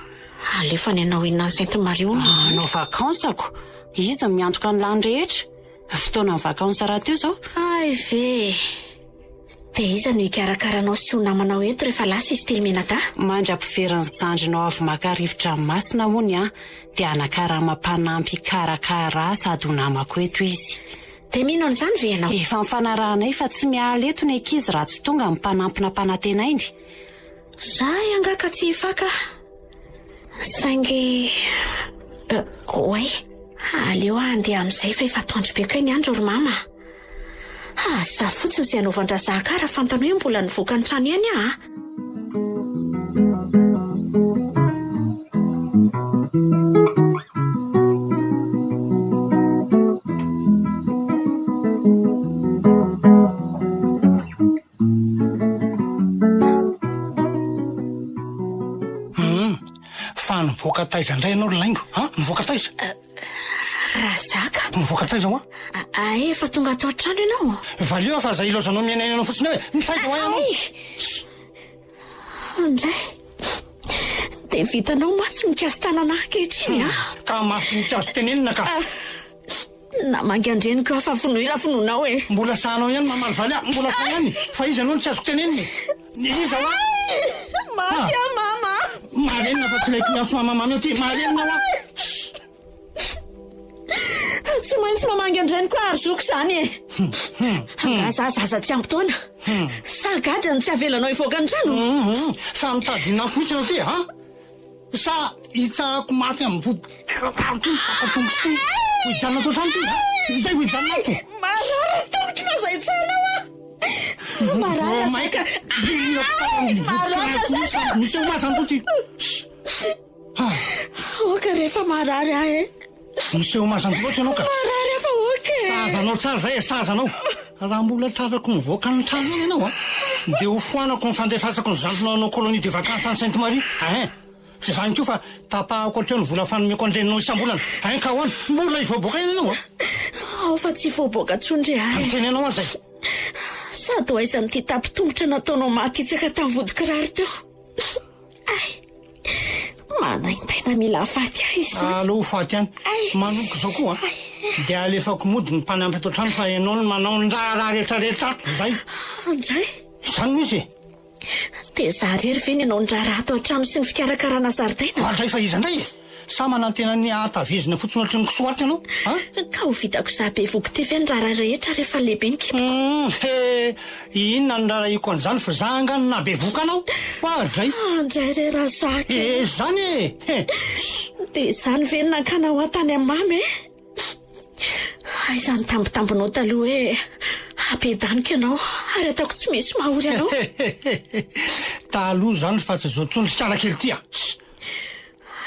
Alefany hanao inona any Sainte Marie hono ny zandriko? Hanao vakansako. Izy no miantoka ny lany rehetra. Fotoanan'ny vakansy rahateo izao. Hay ve e! Dia iza no hikarakara anao sy ho namanao eto rehefa lasa izy telo mianadahy? Mandra-piverin'ny zandrinao avy maka rivo-dranomasina hono an, dia hanakarama mpanampy hikarakara ahy sady ho namako eto izy. Dia mino an'izany ve ianao? Efa nifanarahanay fa tsy miala eto ny ankizy raha tsy tonga ny mpanampy nampanantenainy. Izahay angaha ka tsy hifaka? Saingy oay, aleo aho handeha amin'izay fa efa atoandro be kay ny andro ry mama a! Aza fotsiny izay anaovan-drazaka ahy raha fantany hoe mbola nivoaka ny trano ihany aho a! Hum, fa nivoaka taiza indray ianao ry laingo, an? Nivoaka taiza? Razaka. Nivoaka taiza hoa? Ae, efa tonga ato an-trano ianao. Valio aho fa aza ilaozanao miainaina anao fotsiny hoe mitaiza hoa ianao. Andray. Dia vitanao mantsy mikasi-tanana ahy ankehitriny an. Ka mafy ny tsy azo tenenina ka. Namangy an-dreniko aho fa vonoy raha vonoinao e! Mbola sahanao ihany mamalivaly ahy, mbola sahy ihany fa iza aloha no tsy azoko tenenina e! Iza hoa? Maty aho mama a! Marenina fa tsy ilaiko miantso mama mamy aty, marenina hoa! Tsy maintsy mamangy an-dreniko aho ary zoko izany e! Angaha za zaza tsy ampy taona? Sa gadra no tsy avelanao hivoaka ny trano? Fa mitady hinampy mihitsy ianao ity a! Sa hitsahako maty amin'ny vody kiraro ity tapa-tongotro ity? Ho hijanona ato an-trano ity za? Izay vao hijanona ato. Marary ny tongotro fa izay hitsahanao aho. Marary Vao maika hihinako tsara amin'ny vody kiraroko mihitsy aho. Miseho mazana aloha ity. Aoka rehefa marary aho e. Miseho mazana loatra ianao ka. Marary aho fa aoka e. Sahaza anao tsara izay e, sahaza anao. Raha mbola tratrako mivoaka ny trano iny ianao a, dia ho foanako ny fandefasako ny zandrinao hanao colonie de vacances any Sainte Marie. Hein! Tsy izany koa fa tapahako hatreo ny vola fanomeko an-dreninao isam-bolana. Hein ka ahoana? Mbola hivoaboaka ihany ianao a! Ao fa tsy hivoaboaka intsony ry ahy. Miteny anao aho izay. Sady ho aiza amin'ity tapi-tongotra nataonao maty hitsaka tamin'ny vodi-kiraro teo. Hay! Manaintaina mila hahafaty ahy izany. Aleo ho faty ihany. Manomboka izao koa dia alefako mody ny mpanampy ato an-trano fa ianao no manao ny raharaha rehetrarehetra ato. Izay. Indray? Izany no izy e. Dia izaho irery ve ny hanao ny raharaha ato an-trano sy ny fikarakarana zaridaina? Andray fa iza indray e? Sa manantena ny hahatavezina fotsiny ohatry ny kisoa ato ianao? An? Ka ho vitako izaho bevohoka ity ve ny raharaha rehetra rehefa lehibe ny kiboko? Hum, he, inona no raharahiako an'izany fa izaho angaha no nahabevohoka anao? Oadray! Andray re Razaka e! Eh, izany e! He! Dia izany ve no nankanao ahy tany amin'i Mamy e? Aiza ny tambitambinao taloha hoe hampiadaniko ianao ary ataoko tsy misy mahory anao? Taloha izany fa tsy izao intsony ry kala kely ity a!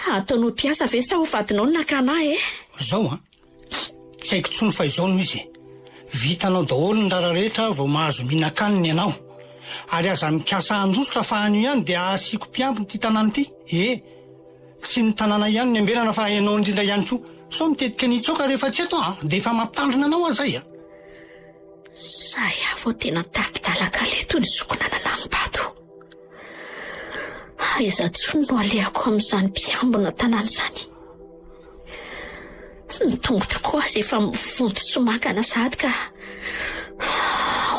Ataonao mpiasa ve sa ho vadinao no nakana ahy e? Zao an! Tsy haiko intsony fa izao no izy e! Vitanao daholo ny raharaha rehetra vao mahazo mihinan-kanina ianao. Ary aza mikasa handositra fa anio ihany dia hasiako mpiambina ity tanàna ity e! Tsy ny tanàna ihany no ambenana fa ianao indrindra ihany koa. Sao mitetika ny hitsoaka rehefa tsy eto an! Dia efa mampitandrina anao aho izay a! Sahy aho vao tena tapi-dalan-kaleha toy ny zokona nanani-bato. Aiza intsony no alehako amin'izany mpiambina tanàna izany? Ny tongotro koa aza efa mivonto sy mangana sahady ka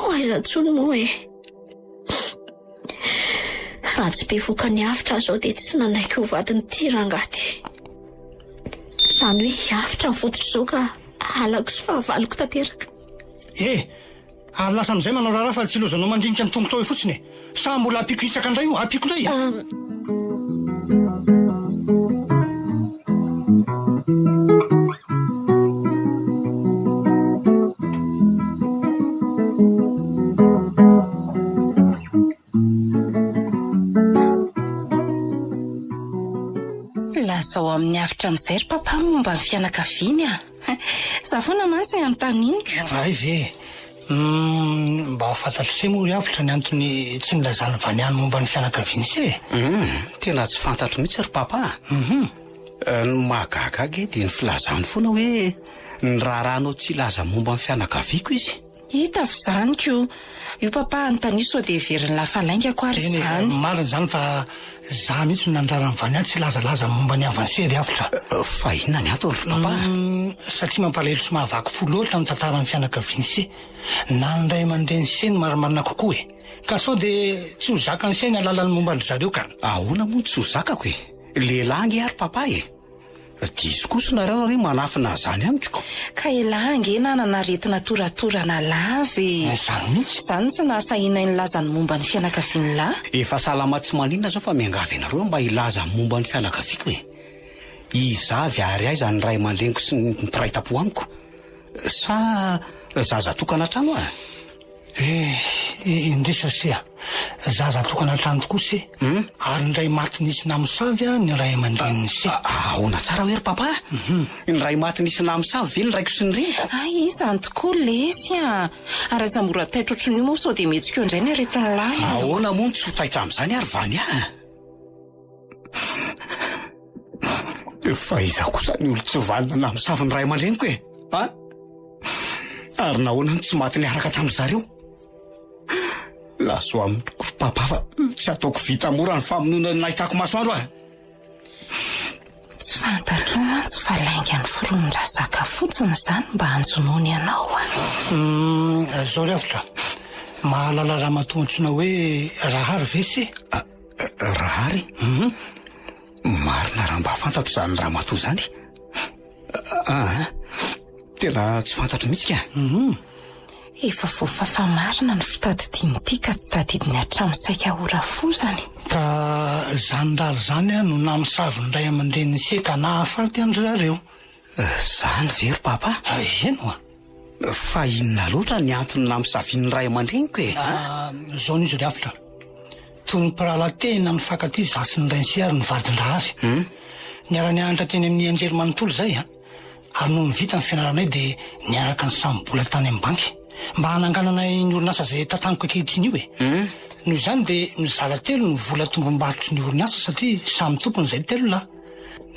ho aiza intsony moa e? Raha tsy bevoka ny avotra aho izao dia tsy nanaiky ho vadin'ity rangahy ity. Izany hoe hiavotra ny fototra izao ka halako sy fahavaloko tanteraka. E! Ary lasa amin'izay manao raharaha fa tsy ilaozanao mandinika ny tongotrao eo fotsiny e! Sa mbola ampiako hisaka indray io? Ampiako indray e! Lazao amin'ny avotra amin'izay ry papa momba ny fianakaviany a! Za foana mantsy ny anontanianiko. Hay ve e! Humm, mba fantatr'i se moa ry avotra ny antony tsy nilazan'i Vaniany momba ny fianakaviany se e? Humm, tena tsy fantatro mihitsy ry papa a! Humm. Ny mahagaga ahy ange dia ny filazany foana hoe ny raharahanao tsy hilaza momba ny fianakaviako izy. Hita avy izany ko! Io papa anontanio sao dia heverin'lah fa laingako ary Eny e, izany. marina izany fa za mihitsy no nandrara an'i Vania tsy hilazalaza momba ny havan'i Sery avotra. Fa inona ny antony ry papa? Satria mampalahelo sy mahavaky fo loatra ny tantaran'ny fianakavian'i Se. Na ny ray aman-drenin'i Se no marimarina kokoa e. Ka sao dia tsy ho zakan'i Se ny hahalala ny momba an-dry zareo ka. Ahoana moa no tsy ho zakako e? Lehilahy ange ary papa e! Diso kosa nareo ry manafina an'izany amiko. Ka elah ange nanana aretina toratorana lava e! Izany mihitsy. Izany tsy nahasahianay nilaza ny momba ny fianakavian'lah. Efa salama tsy maninona izao fa miangavy anareo mba hilaza ny momba ny fianakaviako e! Iza avy ary aiza ny ray aman-dreniko sy ny mpiray tampo amiko? Sa zaza tokana trano aho? Eh, indrisy ry se a! Zaza tokana an-trano tokoa se, ary ny ray maty nisy namosavy ny ray aman-drenin'i se. Ahoana tsara hoe ry papa? Ny ray maty nisy namosavy ve ny raiko sy ny reniko? Hay, izany tokoa lesy a! Ary aza mora taitra ohatran'io moa sao dia mihetsika eo indray ny aretin'ny lahy. Ahoana moa no tsy ho taitra amin'izany ary Vania a? Fa iza kosa ny olon-tsy vanona namosavy ny ray aman-dreniko e? A? Ary nahoana no tsy maty niaraka tamin-dry zareo? Lazao amiko ry papa fa tsy ataoko vita mora ny famonoana ny nahitako masoandro a! Tsy fantatrao mantsy fa lainga noforonin-dRazaka fotsiny izany mba hanjonoany anao a! Izao ry avotra, mahalala ramatoa antsoina hoe Rahary ve se? Rahary? Marina raha mba fantatro izany ramatoa izany. Aa, tena tsy fantatro mihitsy ka. Efa voafafa marina ny fitadidian'ity ka tsy tadidiny hatramin'ny saika ora fozany. Ka izany rary izany no namosavy ny ray aman-drenin'i Se ka nahafaty an-dry zareo. Izany ve ry papa? Eny oa. Fa inona loatra ny antony namosavian'ny ray aman-dreniko e? Izao no izy ry Avotra. Toy ny mpirahalahy tena mifankatia izaho sy ny rain'i Se ary ny vadin-dRahary. Niara-nianatra teny amin'ny anjerimanontolo izahay an. Ary nony vita ny fianaranay dia niaraka nisamy-bola tany amin'ny banky. Mba hanangananay ny orinasa izay tantaniko ankehitriny io e. Noho izany dia mizara telo ny vola tombom-barotry ny orinasa satria samy tompony izahay telo lahy.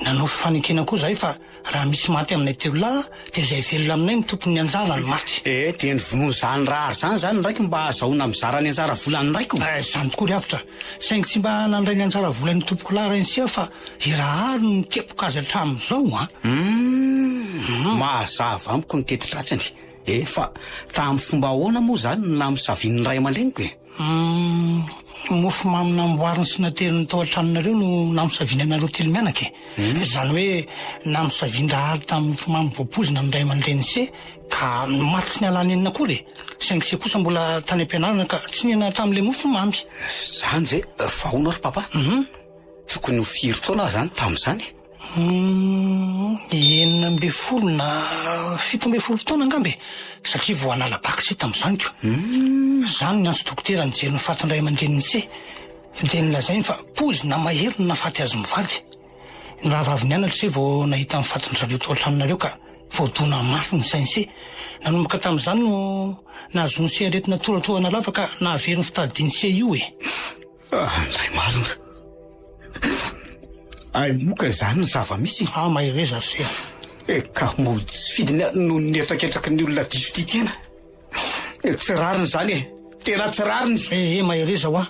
Nanao fifanekena koa izahay fa Raha misy maty aminay telo lahy dia izay velona aminay no tompon'ny anjara ny maty. Eh, dia ny vonoan'izany rahary izany izany ny raiko mba hahazahoana mizara ny anjara volan'ny raiko? Eh, izany tokoa ry avotra. Saingy tsy mba nandray ny anjara volan'ny tompokolahy Rainisia fa i Rahary no nikepoka azy hatramin'izao an! Humm, mazava amiko ny teti-dratsiny. Eh, fa tamin'ny fomba ahoana moa izany no namosavian'ny ray aman-dreniko e? Humm, mofo mamy namboariny sy nateriny tao an-tranonareo no namosaviany anareo telo mianaka e. Izany hoe namosavian-dRahary tamin'ny mofo mamy voapoizina ny ray aman-drenin'i Se ka maty tsy niala nenina akory e. Saingy Se kosa mbola tany am-pianarana ka tsy nihinana tamin'ilay mofo mamy. Izany ve? Fa hono ary papa? Tokony ho firy taona aho izany tamin'izany? Humm, 16 na 17 taona angamba e, satria vao hanala bac se tamin'izany ko. Za no niantso dokotera nijery ny fatin-dray aman-drenin'i se, dia nolazainy fa poizina mahery no nahafaty azy mivady. Ny rahavavy nianatra se vao nahita ny fatin-dry zareo tao an-tranonareo ka voadona mafy ny sain'i se. Nanomboka tamin'izany no nahazoan'i se aretina toratohana lava ka nahavery ny fitadidian'i se io e. Ah, ndray marina. Ay moka izany ny zava-misy. Ah, mahereza ry se. Eh, ka mody tsy fidiny aho noho ny hetraketraky ny olona diso tia tena. Eh, tsy rariny izany e. Tena tsy rariny. Eh, eh, mahereza hoa.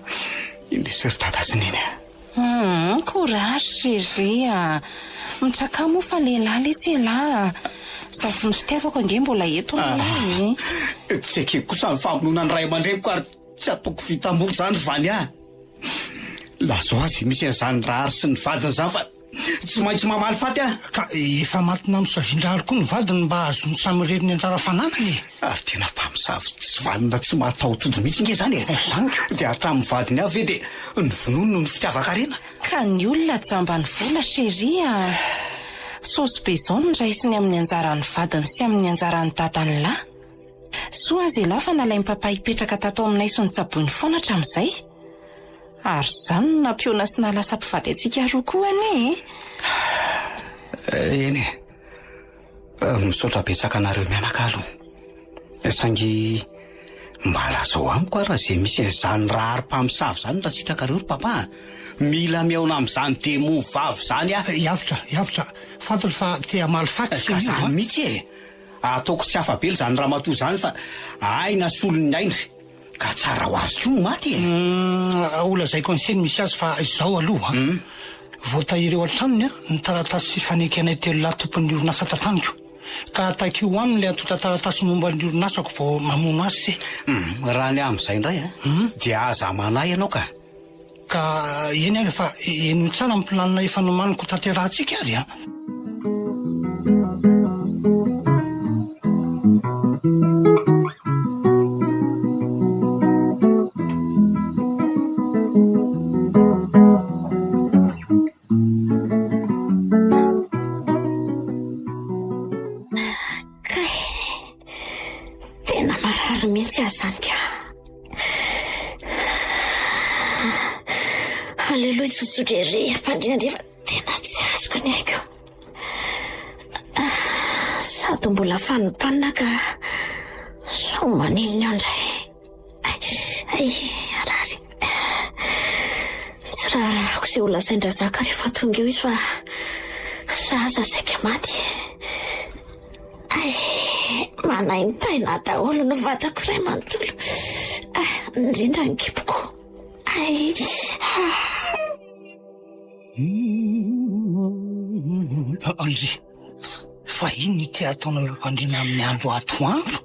Indrisy ry dada sy neny a. Hum, courage chérie a. Mitrakà moa fa lehilahy letsy elah a. Izaho sy ny fitiavako ange mbola eto anie e. Tsy ekeko kosa ny famonoana ny ray aman-dreniko ary Tsy ataoko vita mora izany ry Vania a! Lazao azy misy an'izany Rahary sy ny vadiny izany fa tsy maintsy mamaly faty aho! Ka efa maty namosavian-dRahary koa ny vadiny mba hahazoany samirery ny anjara fananany e! Ary tena mpamosavy tsy vanona tsy mahataho-tody mihitsy nge izany e! Izany ko! Dia hatramin'ny vadiny avy ve dia novonoiny noho ny fitiavan-karena? Ka ny olona jamban'ny vola chérie a! Saosy be izao no raisiny amin'ny anjaran'ny vadiny sy amin'ny anjaran'ny dadany lahy. Soa aza elah fa nalain'i papa hipetraka tato aminay sy notsaboiny foana hatramin'izay. Ary izany no nampihaona sy nahalasa mpivady antsika roa koa anie e! Eny e. Misaotra betsaka anareo mianaka aloha. Saingy. Mba lazao amiko ary raha izay misy an'izany rahary mpamosavy izany raha sitrakareo ry papa a! Mila mihaona amin'izany demon vavy izany aho. Hiavotra, hiavotra. Fantatro fa te hamaly faty Ka izany mihitsy e! Ataoko tsy afa-bela izany ramatoa izany fa aina solon'ny aina. Ka tsara ho azy koa ny maty e! Humm, holazaiko an'i Seny misy azy fa izao aloha an! Voatahiry eo an-tranony ny taratasy fifanekenay telolahy tompon'ny orinasa tantaniko. Ka takio aminy ilay antontan-taratasy momba ny orinasako vao mamono azy se. Humm, raha ny amin'izay indray an, dia aza manahy ianao ka! Ka eny ary fa henoy tsara ny planina efa nomaniko hotanterahantsika ary an! Kay, tena marary mihitsy aho izany ka. Aleloia tsotsotra ery ampandriandria fa tena tsy azoko ny aiko. Sady mbola fanimpanina ka sao maninona eo indray. Ay, harary. Tsy raharahako izay ho lazain-dRazaka rehefa tonga eo izy fa zaza saika maty. Ay, manaintaina daholo ny vatako iray manontolo. Ay, indrindra ny kiboko. Ay, Andry, fa inona ity ataonareo mpandriana amin'ny andro atoandro?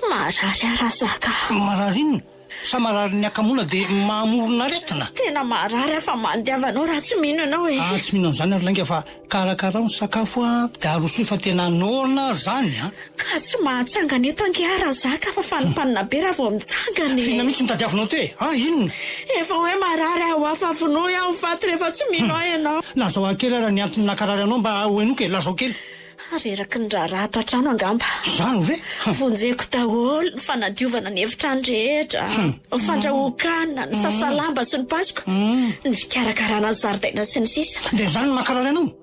Marary aho Razaka. Marary inona? Sa mararin'ny hakamoana dia mahamorona aretina? Tena marary aho fa mandiava anao raha tsy mino ianao e. Ah, tsy mino an'izany ary lainga fa karakarao ny sakafo a, dia arosoy fa tena noana ary izany a. Ka tsy mahatsangana eto ange aho Razaka fa fanimpanina be raha vao mitsangana e. F'inona mihitsy no tadiavinao teo e? Ah, inona? Efa hoe marary aho hafa vonoy aho ho faty rehefa tsy mino ahy ianao. Lazao ahy kely ary ny antony nankarary anao mba ho henoiko e, lazao kely. Reraky ny raharaha ato an-trano angamba. Izany ve? Vonjeko daholo ny fanadiovana ny efitrano rehetra, ny fandrahoan-kanina, ny sasa lamba sy ny pasoka, ny fikarakarana ny zaridaina sy ny sisa. Dia izany no mankarary anao?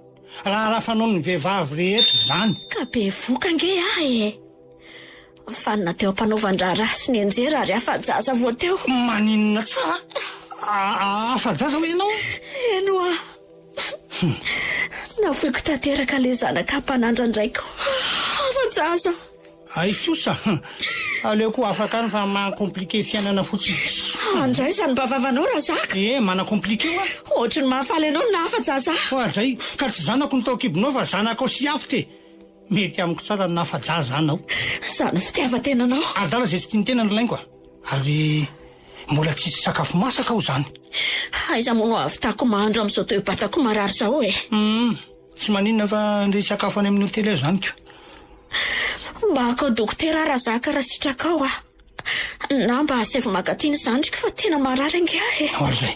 Raharaha fanaon'ny vehivavy rehetra izany. Ka bevoka ange aho e! Vanona teo am-panaovan-draharaha sy nianjera ary afa-jaza vao teo. Maninona tsara? Afa-jaza ve ianao? Eny hoa. Nafoiko tanteraka ilay zanaka mpanandrandraiko. Afa-jaza. Hay kosa. Aleoko ho afaka any fa maha compliqué fiainana fotsiny. Andraisany mba vavanao Razaka. Eh, mana compliqué hoa. Ohatry ny mahafaly anao ny nahafa-jaza ahy. Oadray, ka tsy zanako ny tao an-kibonao fa zanakao sy avotra e. Mety amiko tsara ny nahafa-jaza anao. Izany fitiavan-tenanao. Adala izay tsy tia ny tenany ry laingo a. Ary mbola tsisy sakafo masaka ao izany. Aiza moa no hahavitako mahandro amin'izao toe-batako marary izao e? Hum, tsy maninona fa andeha hisakafo any amin'ny hotely aho izany ko. Mba hakao dokotera aho Razaka raha sitrakao a. Na mba asaivo maka aty ny zandriko fa tena marary ange aho e. Ary izay.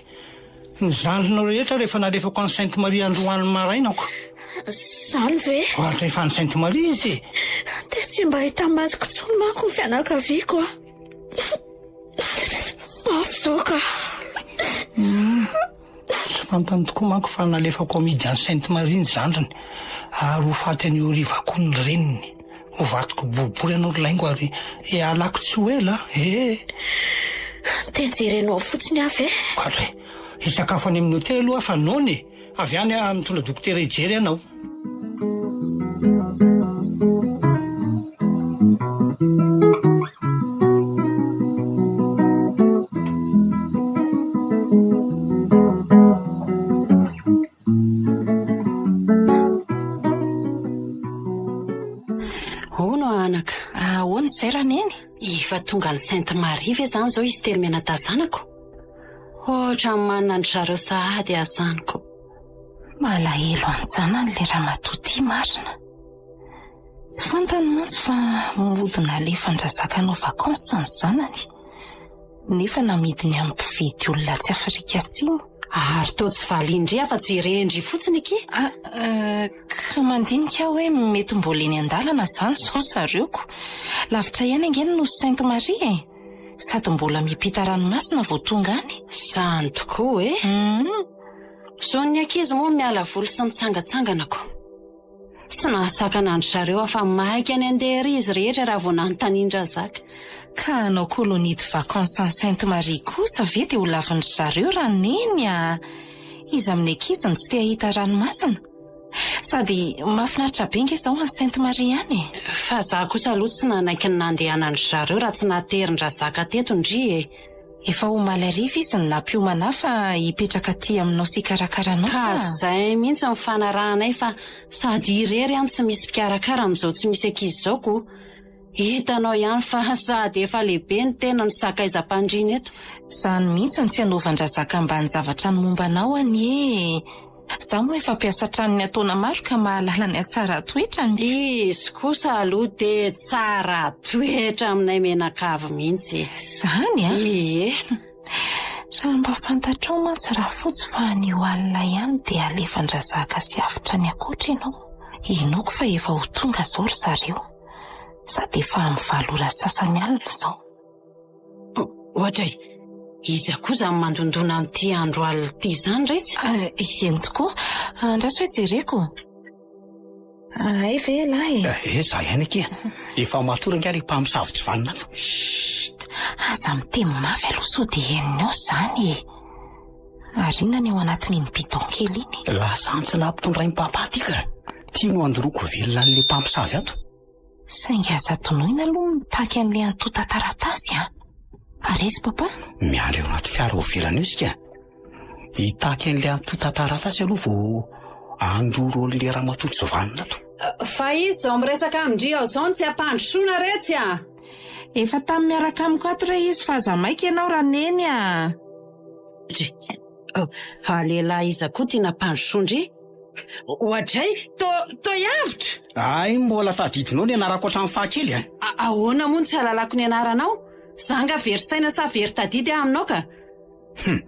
Ny zandrinao rehetra rehefa nalefako any Sainte Marie androany maraina ko. Izany ve? Ohatra efa any Sainte Marie izy e. Dia tsy mba hita masoko intsony manko ny fianakaviako a. Mafy izao ka. Tsy fantany tokoa manko fa nalefako amidy any Sainte Marie ny zandriny ary ho faty anio hariva koa ny reniny. Ho vadiko boribory ianao ry laingo ary hialako tsy ho ela ee. Dia jerenao fotsiny aho ve? Ohatry e! Hisakafo any amin'ny hotely aloha aho fa noana e! Avy any aho mitondra dokotera hijery anao. Hono anaka. Ahoana izay Raneny? Efa tonga any Sainte Marie ve izany izao izy telo mianadahy zanako? Ohatran'ny manana an-dry zareo sahady aho izany ko. Malahelo an-janany ilay ramatoa ity marina. Tsy fantany mantsy fa mody nalefan-dRazaka hanao vacances ny zanany. Nefa namidiny amin'ny mpividy olona atsy Afrika Atsimo. Ary toa tsy valian-dry afa-tsy iren-dry fotsiny akia. Ah, ka mandinika aho hoe mety mbola eny an-dalana izany izao ry zareo ko. Lavitra ihany ange ny Nosy Sainte Marie e! Sady mbola miampita ranomasina vao tonga any. Izany tokoa e! Zon'ny ankizy moa miala voly sy mitsangatsangana ko. Tsy nahasakana an-dry zareo aho fa maika ny handeha ery izy rehetra raha vao nanontanian-dRazaka. Ka hanao colonie de vacances any Sainte Marie kosa ve dia ho lavin-dry zareo Raneny a! Iza amin'ny ankizy no tsy te hahita ranomasina? Sady mahafinaritra be nge izao any Sainte Marie any e! Fa za kosa aloha tsy nanaiky ny nandehanan-dry zareo raha tsy naterin-dRazaka teto ndry e! Efa omaly hariva izy no nampiomana ahy fa hipetraka aty aminao sy hikarakara anao Ka ka. zay mihitsy ny fanarahanay fa sady irery aho no tsy misy mpikarakara amin'izao tsy misy ankizy izao ko! Hitanao ihany fa sady efa lehibe ny tena no sakaizam-pandriana eto. Izany mihitsy no tsy anaovan-dRazaka ambanin-javatra ny momba anao anie e! Izaho moa efa mpiasa an-tranony an-taona maro ka mahalala ny hatsaran-toetrany. Izy kosa aloha dia tsara toetra aminay mianakavy mihitsy e! Izany an? Ie. Raha mba fantatrao mantsy Rafotsy fa anio alina ihany dia alefan-dRazaka sy Avotra any ankoatra ianao. Inoako fa efa ho tonga izao ry zareo. Sady efa amin'ny valo ora sy sasany alina izao. Ohatra e, iza koa izany mandondona amin'ity andro alina ity izany retsy? Eny tokoa, andraso hoe jereko. Hay ve ialahy e? Eh, za ihany akia. Efa matory angaha ilay mpamosavy tsy vanona ato? Chut! Aza miteny mafy aloha sao dia henony ao izany e. Ary inona ny ao anatin'iny bidon kely iny? Lasantsy nampitondrain'i papa ity ka. Ity no andoroako velona an'ilay mpamosavy ato. Saingy aza adinoina aloha ny mitaky an'ilay antontan-taratasy an! Ary aiza papa? Miandry eo anaty fiara ao ivelany eo isika. Hitaky an'ilay antontan-taratasy aloha vao handoro an'ilay ramatoa tsy vanona ato. Fa iza izao miresaka amin-dry ao izao no tsy ampandrosoana retsy a! Efa tamy miaraka amiko ato re izy fa aza maika ianao Raneny a! Dry. Fa lehilahy iza koa ty nampandrosoan-dry? Oadray, to, toa avotra! Hay mbola tadidinao ny anarako hatramin'ny fahakely a! Ahoana moa no tsy ahalalako ny anaranao? Za nga very saina sa very tadidy aho aminao ka? Hum!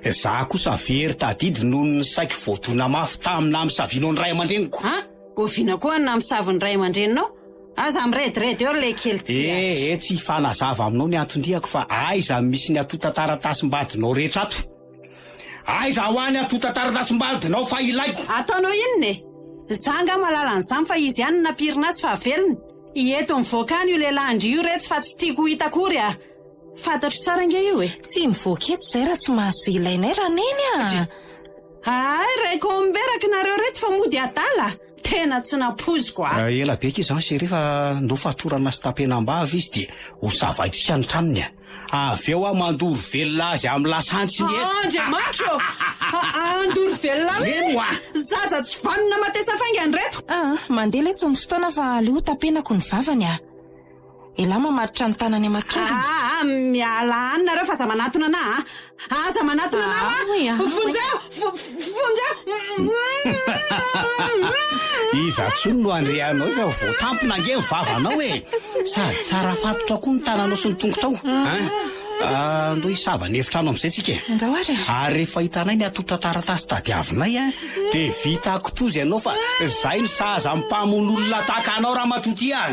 Za kosa very tadidy noho ny saiky voadona mafy tamin'ny namisavianao ny ray aman-dreniko. An! Oviana koa ny namisavy ny ray aman-dreninao? Aza mirediredy eo ry lehikely ty a! Eh eh, tsy hifanazava aminao ny anton-diako fa aiza no misy ny antontan-taratasim-badinao rehetra ato? Aiza hoa ny antontan-taratasim-badinao fa ilaiko? Ataonao inona e? Za angaha mahalala an'izany fa izy ihany no nampirina azy fa velona. Eto mivoaka any io lehilahin-dry io retsy fa tsy tiako ho hita akory a! Fantatro tsara ange io e! Tsy mivoaka eto izay raha tsy mahazo izay ilainay Raneny a! Hay raiko omberaka nareo reto fa mody adala! Tena tsy nampoiziko a! Ela be akia izany chérie fa ndao fatorana sy tapenam-bava izy dia ho savaintsika ny tranony a! Avy eo aho mandoro velona azy amin'ny lasantsy ny eto. Andriamanitra ô! Handoro velona ahy Eny hoa! Zaza tsy vanona matesa faingana ireto! Aa, mandeha letsy ny fotoana fa aleo tapenako ny vavany a! Elah mamatotra ny tanany aman-tongony. Aa, miala any nareo fa aza manatona anah a! Aza manatona anah hoa! Vonjeo! Vonjeo! Iza tsony no andrianao fa voatampina ange ny vavanao e! Sady tsara fatotra koa ny tananao sy ny tongotrao an! Andao hisava ny efitrano amin'izay tsika e! Andao ary e! Ary rehefa hitanay ny antontan-taratasy tadiavinay an, dia vita kitoza ianao fa izay no sahaza amin'ny mpamono olona tahaka anao ramatoa ty a!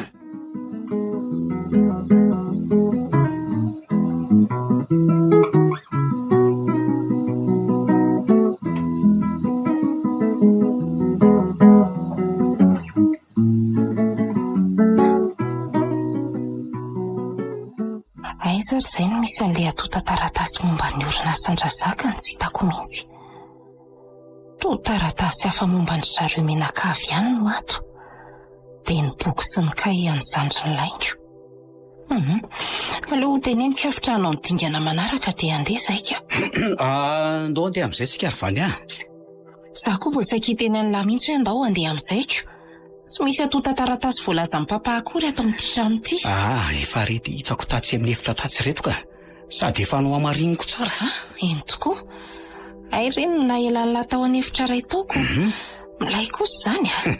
Aiza ary izay no misy an'ilay antontan-taratasy momba ny orinasan-dRazaka no tsy hitako mihitsy. Toa taratasy hafa momba an-dry zareo mianakavy ihany no ato. Dia ny boky sy ny kahie an'ny zandriny laingo. Hum, aleo ho teneniko hevitra hanao ny dingana manaraka dia handeha izay ka. Andao handeha amin'izay tsika ry Vania. Izaho koa vao saika hiteny an'lah mihitsy hoe andao handeha amin'izay ko. Tsy misy antontan-taratasy voalazan'i Papa akory ato amin'ity trano ity. Ah, efa reto hitako tatsy amin'ny efitra tatsy ireto ka. Sady efa nohamariniko tsara. Ah, eny tokoa. Hay re no nahelan'lah tao an'efitra iray tao ko. Milay kosa izany a.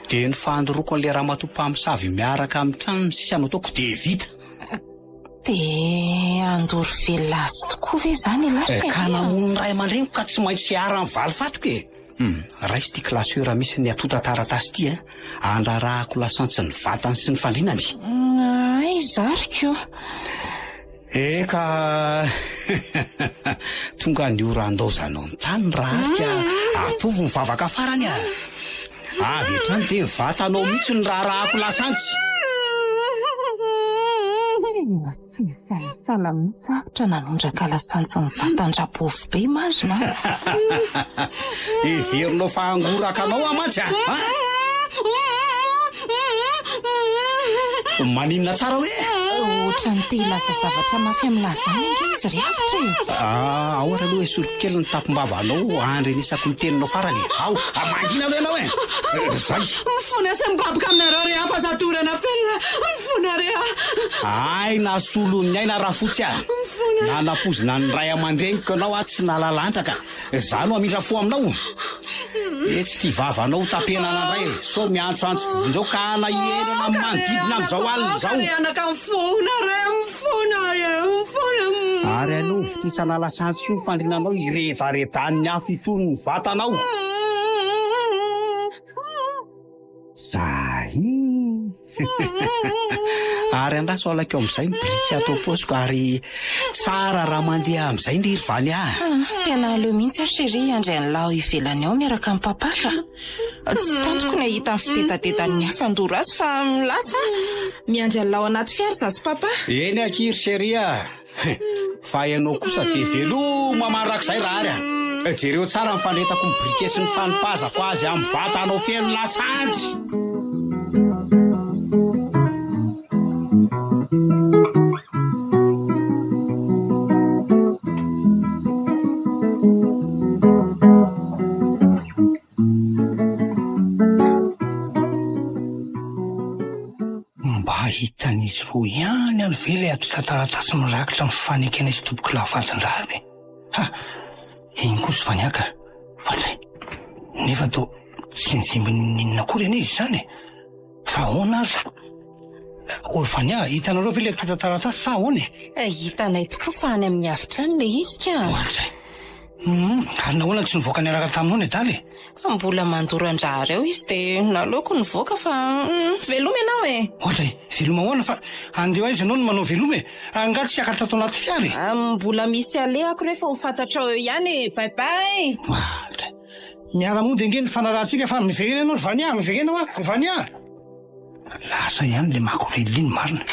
Dia ny fandoroako an'ilay ramatoa mpamosavy miaraka amin'ny tranony sisa no ataoko dia vita. Dia handoro velona azy tokoa ve izany ialahy chérie? Ka namono ny ray aman-dreniko ka tsy maintsy hiharan'ny valifatiko e. Hum, raiso ity classeur misy ny antontan-taratasy ity a. Andrarahako lasantsy ny vatany sy ny fandrinany. Aiza ary ko? Eka tonga ny ora handaozanao ny tany Raharika, ataovy ny vavaka farany a! Avy hatrany dia ny vatanao mihitsy no raharahako lasantsy. Tena tsy nisalasala mihitsy Avotra nanondraka lasantsy ny vatan-dRabovo be marina a! Heverinao fa hangoraka anao aho mantsy a! Maninona tsara hoe? Ohatran'ny te hilaza zavatra mafy amin'lah izany ange izy ry Avotra e! Ah, ao ary aloha esoriko kely ny tampom-bavanao handrenesako ny teninao farany e! Ao, mangina aloha ianao e! Zay! Mifona sy mibaboka aminareo re aho fa za dorana velona! Mifona re aho! Aina solon'ny aina Rafotsy a! Mifona! Nanapozina ny ray aman-dreniko ianao aho tsy nahalala antra ka! Za no hamindra fo aminao! Etsy ity vavanao ho tapenana indray e! Sao miantsoantso vonjeo ka hanahirana ny manodidina amin'izao alina izao! Aoka re anaka mifona re! Mifona e! Mifona! Ary aleo votosana lasantsy io ny fandrinanao hiredaredan'ny afo itony ny vatanao! Zay! Ary andraso alaiko amin'izay ny biriky ato am-paosiko ary tsara raha mandeha amin'izay ndry ry Vania a! Tena aleo mihitsy aho chérie hiandry an'lah ao ivelany ao miaraka amin'i papa ka! Tsy tantiko ny hahita ny fidedadedan'ny hafa handoro azy fa lasa aho! Miandry an'lah ao anaty fiara izaho sy papa! Eny akia ry chérie a! Fa ianao kosa dia veloma mandrakizay Rahary a! Jereo tsara ny fandretako ny briquet sy ny fanipazako azy amin'ny vatanao feno lasantsy! Mba hitan'izy roa ihany aloha ve ilay antontan-taratasy mirakitra ny fanekena izy tompokolahy vadin-drahary e? Ha! Iny kosa Vania ka! Ohatray! Nefa toa tsy nijimby n'inona akory anie izy izany e! Fa ahoana ary? Ô Vania, hitanareo ve ilay antontan-taratasy sa ahoana e? Hitanay tokoa fa any amin'ny avotra any ilay izy ka! Ohatray! Humm, ary nahoana no tsy nivoaka niaraka taminao ny adala e? Mbola mandoro an-drahary ao izy dia naleoko nivoaka fa humm, veloma ianao e! Ohatra e, veloma ahoana fa andeha ho aiza ianao no manao veloma e? Angaha tsy hiakatra ato anaty fiara e? Mbola misy alehako re fa ho fantatrao eo ihany e! Bye bye! Ohatra e, miara-mody ange ny fanarahantsika fa miverena ianao ry Vania, miverena hoa ry Vania! Lasa ihany ilay makorelina iny marina,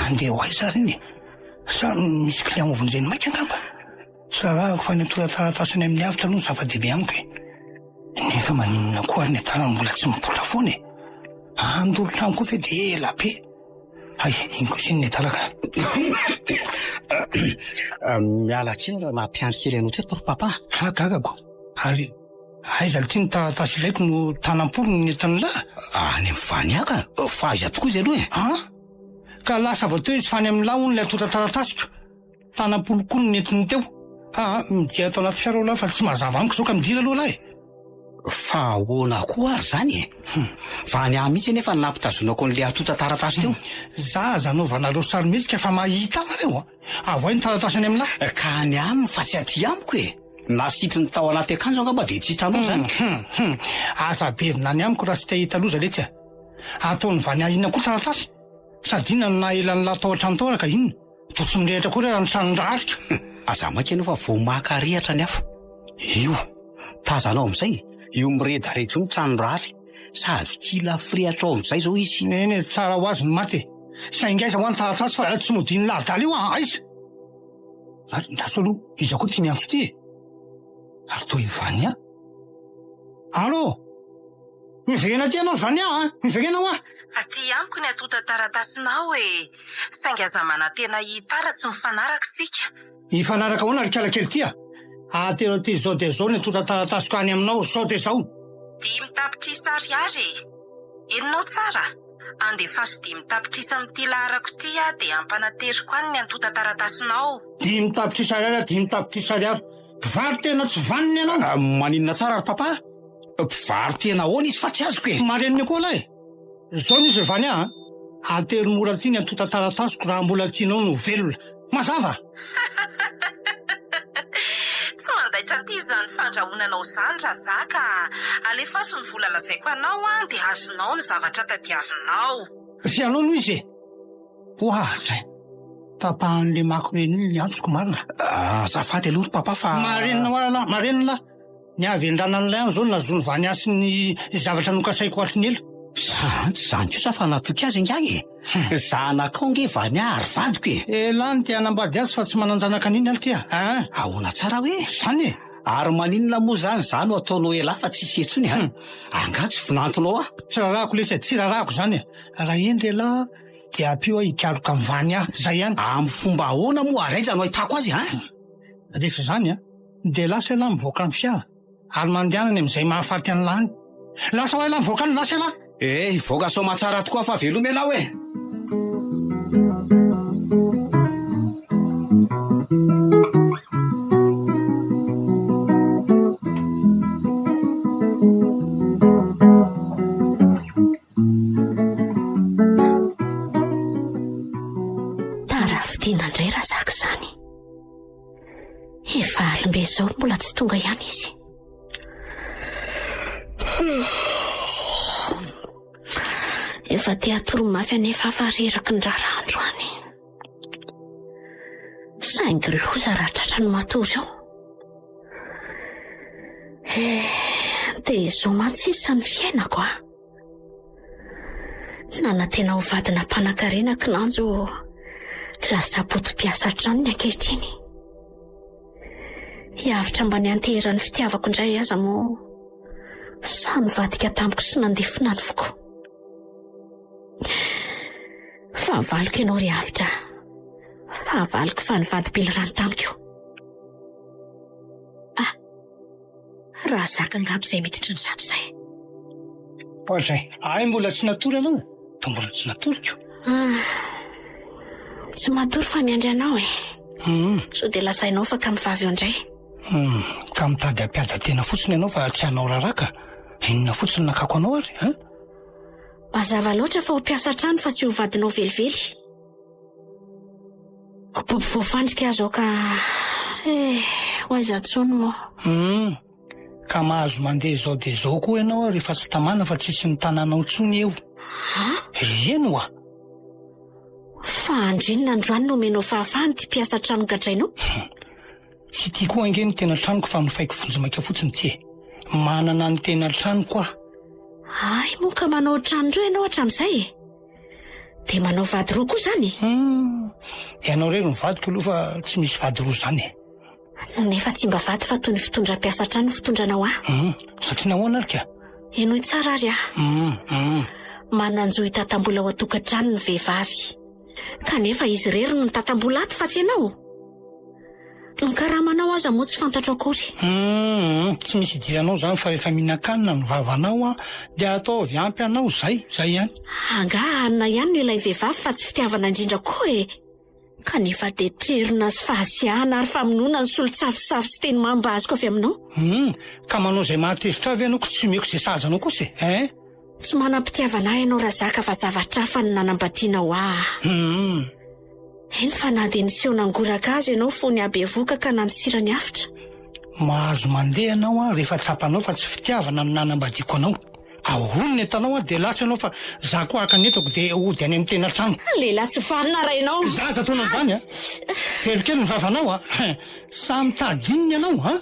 andeha ho aiza ary iny e? Sa misy client hovonjeny maika angamba? Sarahako fa ny antontan-taratasy any amin'ny avotra aloha no zava-dehibe amiko e! Nefa maninona koa ary ny adalana mbola tsy mipoitra foana e? Handoro trano koa ve dia ela be? Hay, iny kosa iny ny adala ka! Miala tsiny raha nampiandry kely anao teto ry papa. Ha, gagako! Ary aiza aloha ity ny taratasy ilaiko no tanam-polo no nentin'lah? Any amin'ny Vania ka! Fa aiza tokoa izy aloha e? An? Ka lasa vao teo izy fa any amin'lah hono ilay antontan-taratasiko. Tanam-polo koa no nentiny teo. Aa, mijery ato anaty fiara aloha fa tsy mazava amiko izao ka midira aloha lahy e! Fa ahoana koa ary izany e? Fa any ahy mihitsy anefa no nampitazonako an'ilay antontan-taratasy teo. Za aza anaovanareo sarimihetsika fa mahita nareo a! Avoahy ny taratasy any aminà. Ka any aminy fa tsy aty amiko e! Nasitriny tao anaty akanjo angamba dia tsy hitanao izany. Hum, hum, aza averina any amiko raha tsy te hahita loza letsy a! Ataon'i Vania inona koa taratasy? Sady inona no naha ela an'lah tao an-trano tao ary ka inona? Toa tsy mirehitra akory raha ny tranon-drariko. Aza maika ianao fa vao maka rehatra ny afo. Io, tazanao amin'izay, io miredareda io ny tranon-drary. Sady kila firehatra ao amin'izay izao izy. Eny e, tsara ho azy ny maty e. Saingy aiza hoa ny taratasy fa tsy modian'ny ladala io an, aiza? Ary lasa aloha, iza koa ity miantso ity e? Ary toa i Vania. Allô? Miverena aty ianao ry Vania a! Miverena hoa! Aty amiko ny antontan-taratasinao e! Saingy aza manantena hita raha tsy mifanaraka isika. Hifanaraka ahoana ry kalakely ity a! Atero aty izao dia izao ny antontan-taratasiko any aminao izao dia izao! 5 tapitrisa ariary e! Henonao tsara? Andefaso 5 tapitrisa amin'ity laharako ity aho dia ampanateriko any ny antontan-taratasinao. 5 tapitrisa ariary, 5 tapitrisa ariary! Mpivaro-tena tsy vanona ianao! Maninona tsara ry papa? Mpivaro-tena ahoana izy fa tsy azoko e! Marenina koa lahy e! Izao ny izy ry Vania a! Atero mora aty ny antontan-taratasiko raha mbola tianao ny ho velona. Mazava? Tsy mandaitra aty izany fandrahonanao izany Razaka a! Alefaso ny vola lazaiko anao an, dia azonao ny zavatra tadiavinao. Fianao no izy e! Ohatry! Tapahan'ilay makorelina iny ny antsoko marina. Azafady aloha ry papa fa. Marenina hoa lahy, marenina lahy. Ny havendranan'ilay any izao no nahazoany Vania sy ny zavatra nokasaiko hatry ny ela. Zany tsy zany kosa fa natoky azy ingahy e! Zanakao nge Vania ary vadiko e! Elah no te hanambady azy fa tsy manan-janaka an'iny aly ty a! Hein! Ahoana tsara hoe? Zany e! Ary maninona moa zany za no ataonao elah fa tsisy intsony a? Angaha tsy vinantonao aho? Tsy rarahako lesy e! Tsy rarahako zany e! Raha hendry elah dia ampio aho hikaroka an'i Vania, zay ihany! Amin'ny fomba ahoana moa ary aiza no ahitako azy an? Rehefa izany an, dia lasa elah mivoaka ny fiara. Ary mandehana any amin'izay mahafaty an'lah any. Lasa ho elah mivoaka any, lasa elah! Eh, hivoaka soamatsara tokoa fa veloma ianao e! Tara fidiana indray Razaka izany. Efa alim-be izao mbola tsy tonga ihany izy. Efa te hatory mafy anefa aho fa reraky ny raharaha androany. Saingy loza raha tratra ny matory ao. Eh, dia izao mantsy sisa ny fiainako ah. Nanantena ho vadina mpanankarena kinanjo lasa poto-mpiasa hatrany ny ankehitriny. Hiavotra mba nianteheran'ny fitiavako indray aza moa sahy nivadika tamiko sy nandefona ny foko. Fahavaloko ianao ry Avotra. Fahavaloko fa nivadi-belirano tamiko. Ah! Raha zaka angamba izay miditra ny zap izay. Oadray, ahy mbola tsy natory aloha, toa mbola tsy natoriko. Ah, tsy matory fa miandry anao e. Hum. Sao dia lazainao fa ka mivavy eo indray. Hum, ka mitady hampiada-tena fotsiny ianao fa tsy hanao raharaha ka. Inona fotsiny nakako anao ary, hein? Mazava loatra fa ho mpiasa hatrany fa tsy ho vadinao velively. Bobo voafandrika aho izao ka eh, ho aiza intsony moa. Hum, ka mahazo mandeha izao dia izao koa ianao rehefa tsy tamana fa tsisy mitana anao intsony eo. Ha? Eny oa. Fa andro inona androany no omenao fahafahana ity mpiasa trano gadrainao? Tsy ity koa ange ny tena tranoko fa nofaiko vonjimaika fotsiny ity e. Manana ny tena tranoko aho. Hay moa ka manao trano roa ianao hatramin'izay e. Dia manao vady roa koa izany e? Hum, ianao irery no vadiko aloha fa tsy misy vady roa izany e. Nefa tsy mba vady fa toy ny fitondram-piasa hatrany ny fitondranao ahy. Hum, satria nahoana ary ka? Henoy tsara ary aho. Hum, hum. Manan-jo hitantam-bola ao an-tokantrano ny vehivavy. Kanefa izy irery no mitantam-bola ato fa tsy ianao. Ny karamanao aza moa tsy fantatro akory. Humm, tsy misy idiranao izany fa rehefa mihinan-kanina ny vavanao an, dia ataovy ampy anao izay, izay ihany. Angaha hanina ihany no ilain'ny vehivavy fa tsy fitiavana indrindra koa e! Kanefa dia trerona sy fahasiahana ary famonoana ny solon-tsafosafo sy teny mamy mba azoko avy aminao. Humm, ka manao izay mahatezitra ahy ve ianao ko tsy omeko izay sahaza anao kosa e? Hein? Tsy manam-pitiavana ahy ianao Razaka fa zavatra hafa no nanambadianao ahy. Humm. Eny fa na dia niseho nangoraka azy ianao fony habevoka ka nandosirany avotra. Mahazo mandeha ianao an rehefa tsapanao fa tsy fitiavana no nanambadiako anao. Ahorony ny entanao an dia lasa ianao fa za koa haka ny entako dia hody any amin'ny tena trano. Lehilahy tsy vanona raha ianao. Za aza ataonao an'izany an! Vero kely ny vavanao an! Sa mitady inona ianao an?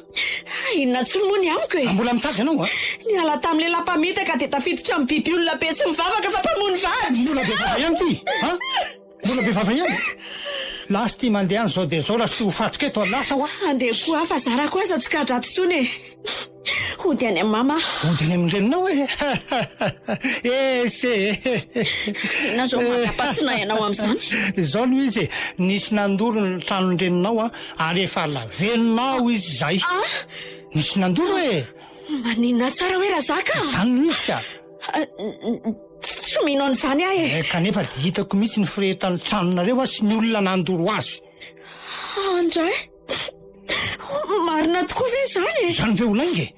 Inona intsony moa ny amiko e? Mbola mitady ianao an? Niala tamin'ny lehilahy mpamitaka dia tafiditra amin'ny biby olona be tsy mivavaka fa mpamono vady. Mbola be vava ihany ity an! Mbola be vava ihany. Lasa ity mandeha any zao dia zao raha tsy ho fatiko eto lasa hoa. Andeha koa aho fa zarako aza tsy gadra ato intsony e. Hody any amin'i mama aho. Hody any amin'ny reninao e. Ese e. Inona izao mandra-patsinay anao amin'izany? Izao no izy e, nisy nandoro ny tranon-dreninao an, ary efa lavenona ao izy izay. Nisy nandoro e. Maninona tsara hoe Razaka? Izany no izy ka. Tsy mino an'izany aho e! Eh, kanefa dia hitako mihitsy ny firehetan'ny tranonareo aho sy ny olona nandoro azy. Andray! Marina tokoa ve izany e? Izany ve ho lainga e?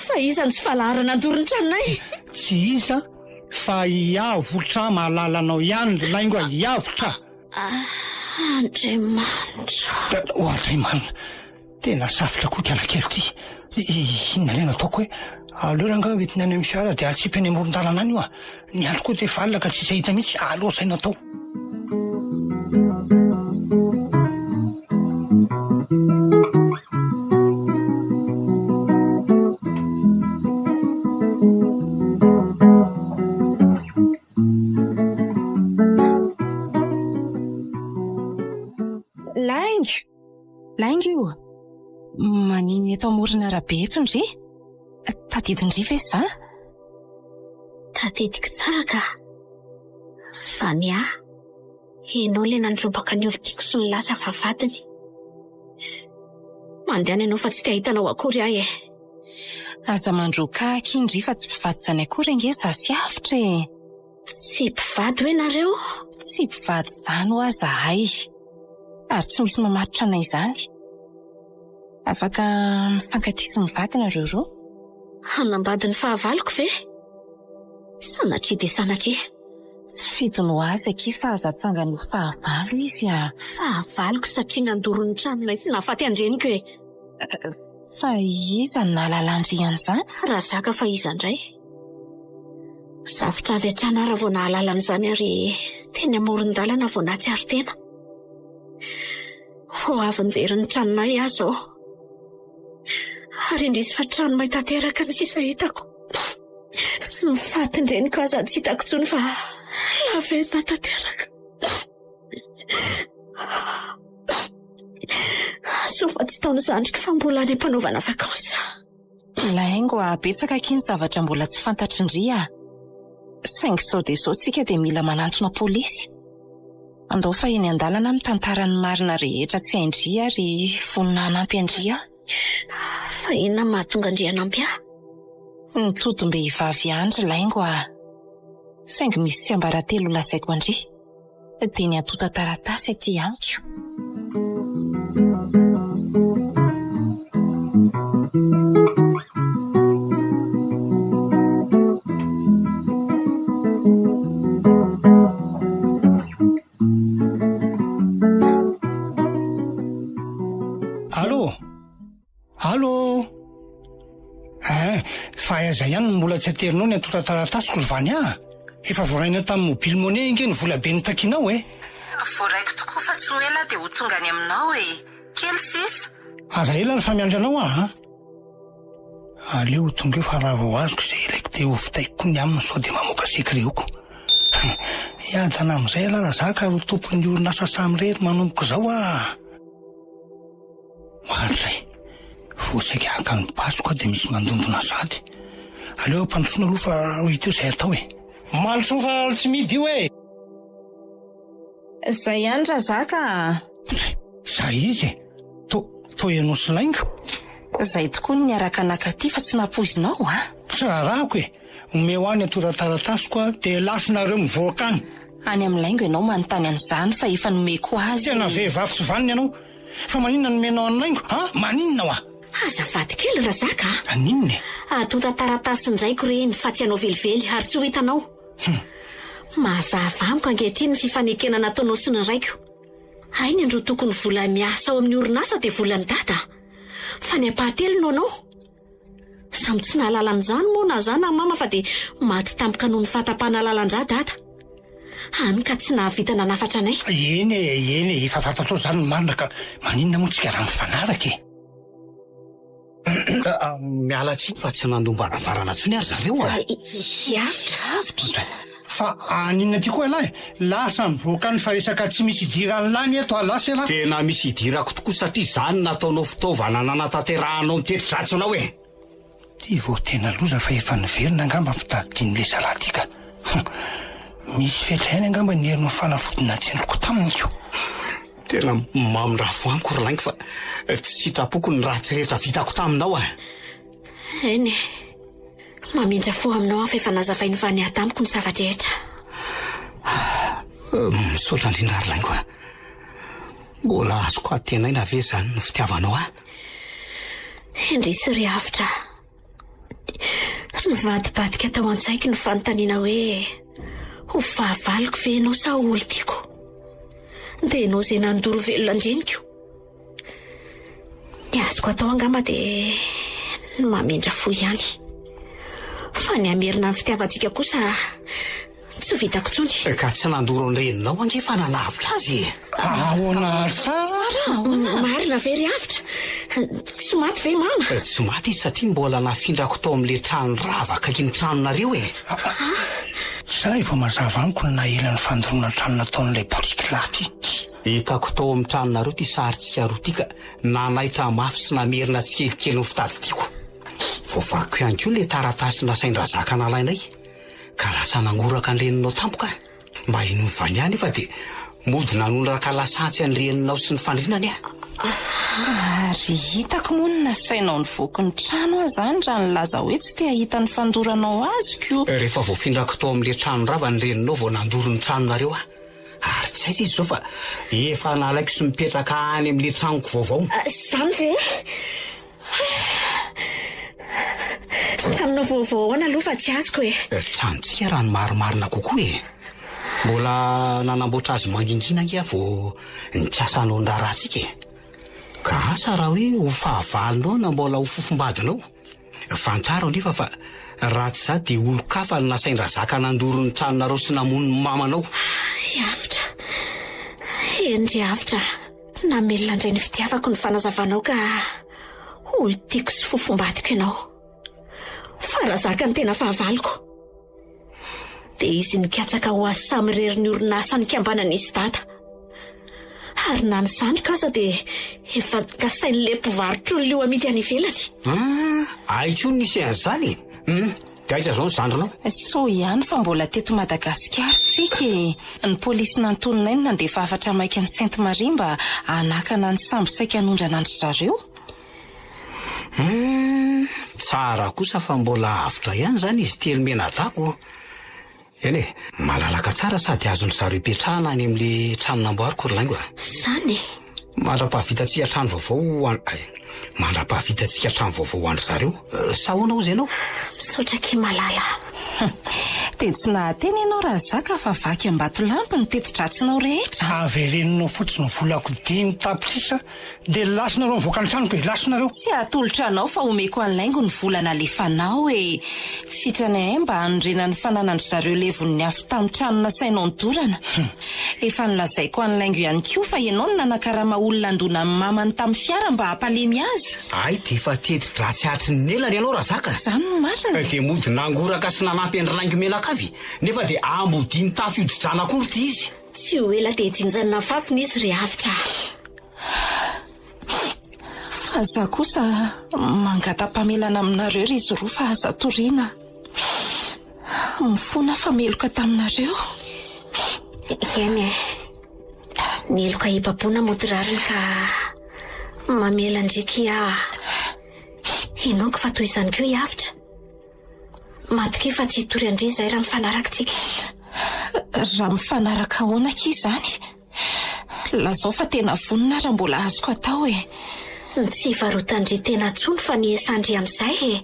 Fa iza no tsy falaharana nandoro ny tranonay? Tsy iza fa i Avotra malalanao ihany ry laingo a, i Avotra! Andriamanitra! Oadray marina! Tena safotra koa ikala kely ity. Inona indray no ataoko hoe aleo rangahy ho entina any amin'ny fiara dia atsipy any amoron-dalana any io a. Ny andro koa dia efa alina ka tsisy hahita mihitsy, aleo izay no atao. Laingo io! Maninona eto amoron'arabe eto ndry? Tadidin-dry ve za? Tadidiko tsara ka! Fa ny ahy, ianao ilay nandrombaka ny olon-tiako sy nilaza fa vadiny. Mandehana ianao fa tsy te hahita anao akory aho e! Aza mandroaka ahy akia ndry fa tsy mpivady izany akory ange za sy Avotra e! Tsy mpivady hoe nareo? Tsy mpivady izany hoa zahay. Ary tsy misy mamatotra anay izany. Afaka mifankatia sy mivady nareo roa. Hanambady ny fahavaloko ve? Sanatria dia sanatria. Tsy fidiny ho azy akia fa aza atsangany ho fahavalo izy a! Fahavaloko satria nandoro ny tranonay sy nahafaty an-dreniko e! Fa iza no nahalala-ndry an'izany? Razaka fa iza indray? Safotra avy hatrany aho raha vao nahalala an'izany ary teny amoron-dalana vao nahatsiaro tena. Vao avy nijery ny tranonay aho izao. Ary indrisy fa trano may tanteraka ny sisa hitako. Ny fatin-dreniko aza tsy hitako intsony fa lavenona tanteraka. Soa fa tsy tao ny zandriko fa mbola any am-panaovana vacances. Laingo a, betsaka akia ny zavatra mbola tsy fantatry ndry a! Saingy sao dia sao tsika dia mila manantona polisy. Andao fa eny an-dalana mitantara ny marina rehetra tsy hain-dry ary vonona hanampy an-dry aho. Fa inona no mahatonga an-dry hanampy ahy? Ny todim-behivavy ihany ry Laingo a! Saingy misy tsiambaratelo lazaiko an-dry. Dia ny antontan-taratasy aty amiko. Allô? Allô? Hein, fa aiza ihany no mbola tsy aterinao ny antontan-taratasiko ry Vania a? Efa voarainao tamin'ny mobile money ange ny vola be notakianao e! Voaraiko tokoa fa tsy ho ela aho dia ho tonga any aminao e! Kely sisa. Aza ela ary fa miandry anao aho an! Aleo ho tonga eo fa raha vao azoko izay ilaiko dia ho vitaiko koa ny aminy sao dia mamoaka secret-ko. Hiadana amin'izay ialahy Razaka ary ho tompon'ny orinasa samirery manomboka izao aho. Oadray! Vao saika haka ny basiko aho dia misy mandondona sahady. Aleo ampandrosoana aloha fa ho hita eo izay atao e. Malosoa fa tsy mihidy io e! Izay ihany Razaka a! Zay izy e! To, toa ianao sy Laingo? Izay tokoa no niaraka naka aty fa tsy nampoizinao a! Tsy raharahako e! Omeo ahy ny antontan-taratasiko aho dia lasinareo mivoaka any! Any amin'i Laingo ianao manontany an'izany fa efa nomeko azy e! Tena vehivavy tsy vanona ianao! Fa maninona no nomenao an'i Laingo a? Maninona hoa? Azafady kely Razaka a! Maninona e? Antontan-taratasin-draiko ireny fa tsy anao velively ary tsy ho hitanao. Mazava amiko ankehitriny ny fifanekena nataonao sy ny raiko. Hay ny androatokon'ny vola miasa ao amin'ny orinasa dia volan'i Dada. Fa ny ampahatelony no anao. Samy tsy nahalala an'izany moa na za na mama fa dia maty tampoka noho ny fahatapahana lalan-drà Dada. Hany ka tsy nahavita nanafatra anay. Eny e, eny e, efa fantatrao izany ny marina ka maninona moa tsika raha mifanaraka e? Miala tsiny fa tsy nandom-baravarana intsony ary zareo a! Hiavotra. Fa aninona ty koa ialahy e? Lasa mivoaka any fa resaka tsy misy idiran'ny lany eto a, lasa ialahy. Tena misy idirako tokoa satria izany nataonao fitaovana nanatanterahanao ny teti-dratsinao e! Ty vao tena loza fa efa niverina angamba ny fitadidian'ilay zalahy ty ka. Hum. Misy fetra ihany angamba ny herin'ny fanafody natsindriko taminy ko. Tena mamindrafo amiko ry laingo fa tsy sitrapoko ny ratsy rehetra vitako taminao a. Eny e. Mamindra fo aminao aho fa efa nazavain'i Vania tamiko ny zava-drehetra. Misaotra indrindra ry laingo a. Mbola azoko antenaina ve izany ny fitiavanao ahy? Indrisy ry avotra a! Nivadibadika tao an-tsaiko ny fanontaniana hoe ho fahavaloko ve ianao sa ho olon-tiako? Dia ianao izay nandoro velona an-dreniko. Ny azoko atao angamba dia ny mamindra fo ihany. Fa ny hamerina ny fitiavantsika kosa Tsy vitako intsony. Ka tsy nandoro ny reninao ange fa nanavotra azy e! Ahoana tsara? Tsara? Marina ve ry Avotra? Tsy maty ve mama? Tsy maty izy satria mbola nafindrako tao amin'ilay trano rava akaikin'ny tranonareo e! Zay vao mazava amiko ny naha ela ny fandoroana trano nataon'ilay boriky lahy ty. Hitako tao amin'ny tranonareo ity sarintsika roa ity ka nanaitra mafy sy namerina tsikelikely ny fitadidiako. Voavakiko ihany koa ilay taratasy nasain-dRazaka nalainay ka lasa nangoraka ny reninao tampoka aho. Mba inoany Vania nefa dia mody nanondraka lasantsy an'ny reninao sy ny fandrinany aho. Ary hitako moa ny nasainao nivoaka ny trano aho izany raha nilaza hoe tsy te hahita ny fandoranao azoko. Rehefa voafindrako tao amin'ilay trano rava ny reninao vao nandoro ny tranonareo aho. Ary tsy aiza izy izao fa efa nalaiko sy mipetraka any amin'ilay tranoko vaovao. Izany ve? Tranonao vaovao ahoana aloha fa tsy azoko e? Tranontsika raha ny marimarina kokoa e! Mbola nanamboatra azy mangingina ange aho vao nikasa hanao ny raharahantsika e! Ka asa raha hoe ho fahavalonao na mbola ho fofombadinao. Fantaro anefa fa raha tsy izaho dia olon-kafa no nasain-dRazaka nandoro ny tranonareo sy namono ny mamanao. Ry Avotra, eny ry Avotra, namelona indray ny fitiavako ny fanazavanao ka olon-tiako sy fofombadiko ianao. Fa Razaka no tena fahavaloko. Dia izy nikatsaka ho azy samirery ny orinasa nikambanan'izy dada. Ary na ny zandriko aza dia efa kasain'ilay mpivarotr'olona io amidy any ivelany. Ah, hay koa ny nisy an'izany e! Hum, dia aiza izao ny zandrinao? Soa ihany fa mbola teto Madagasikara isika e! Ny polisy nantoninay no nandefa hafatra maika an'i Sainte Marie mba hanakana ny sambo saika hanondrana an-dry zareo. Hum, tsara kosa fa mbola avotra ihany izany izy telo mianadahy ko. Eny e, malalaka tsara sady azon-dry zareo ipetrahana any amin'ilay trano namboariko ry Laingo a. Izany e? Mandra-pahavitantsika trano vaovao ho an-, ay, mandra-pahavitantsika trano vaovao ho an-dry zareo. Sa ahoana hozy ianao? Misaotra akia Malala a. Dia tsy nahateny ianao Razaka fa vaky am-batolampy ny teti-dratsinao rehetra? Avereninao fotsiny ny volako dimy tapitrisa Dia lasanareo mivoaka ny tranoko e, lasanareo. Tsy atolotra anao fa omeko an'i Laingo ny vola nalefanao e. Sitrany ahay mba hanorenany ny fananan-dry zareo levon'ny afo tamin'ny trano nasainao nodorana. Efa nolazaiko an'i Laingo ihany koa fa ianao no nanakarama olona handona ny mamany tamin'ny fiara mba hampalemy azy. Hay dia efa teti-dratsy hatry ny ela ry ianao Razaka. Izany no marina. Dia mody nangoraka sy nanampy an-dry Laingo mianakavy nefa dia ambodia mitafy hodi-janak'ondry ity izy. Tsy ho ela dia hijinjanina fafiny izy ry Avotra a. Fa za kosa mangata-pamelana aminareo ry izy roa fa aza toriana. Mifona fa meloka taminareo. Eny e. Ny heloka hibaboana mody rariny ka mamela an-dry kia. Inoako fa toy izany koa i Avotra. Matokia fa tsy hitory an-dry izahay raha mifanaraka tsika. Raha mifanaraka ahoana akia izany? Lazao fa tena vonona aho raha mbola azoko atao e. Ny tsy hivarotan-dry tena intsony fa ny hiasan-dry amin'izay e.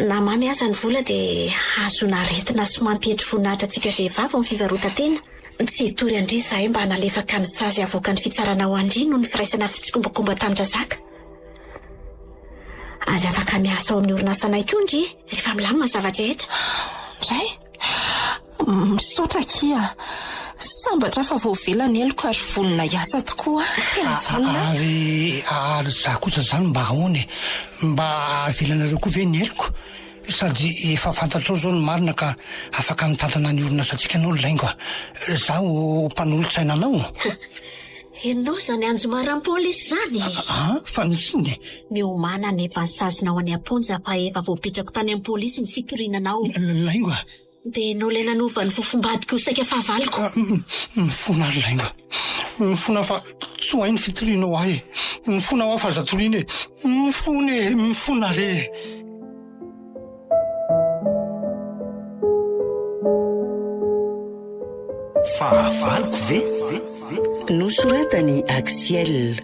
Na mamy aza ny vola dia ahazoana aretina sy mampietry voninahitra antsika vehivavy ny fivarotan-tena. Tsy hitory an-dry izahay mba hanalefaka ny sazy havoakan'ny fitsarana ho an-dry noho ny firaisana fitsikombakomba tamin-dRazaka. Ary afaka miasa ao amin'ny orinasanay koa ndry rehefa milamina ny zava-drehetra. Ndray? Misaotra akia. Sambatra fa voavela ny heloko ary vonona hiasa tokoa aho. Tena vonona aho. Ary ary za kosa zany mba ahoana e? Mba avelanareo koa ve ny heloko? Sady efa fantatrao zao ny marina ka afaka mitantana ny orinasantsika ianao ry Laingo a! Zaho mpanolotsaina anao. Henonao izany anjomaram-polisy izany e? Aa, fa misy inona e? Miomàna hanepa ny sazinao any am-ponja fa efa voapetrako tany amin'ny polisy ny fitoriana anao. Laingo a! Dia ianao ilay nanova ny fofombadiko ho saika fahavaloko. Mifona ry Laingo a! Mifona fa tsy ho hay ny fitorianao ahy e! Mifona ho aho fa aza toriana e! Mifona e! Mifona re e! Fahavaloko ve? Nosoratan'i Axiel.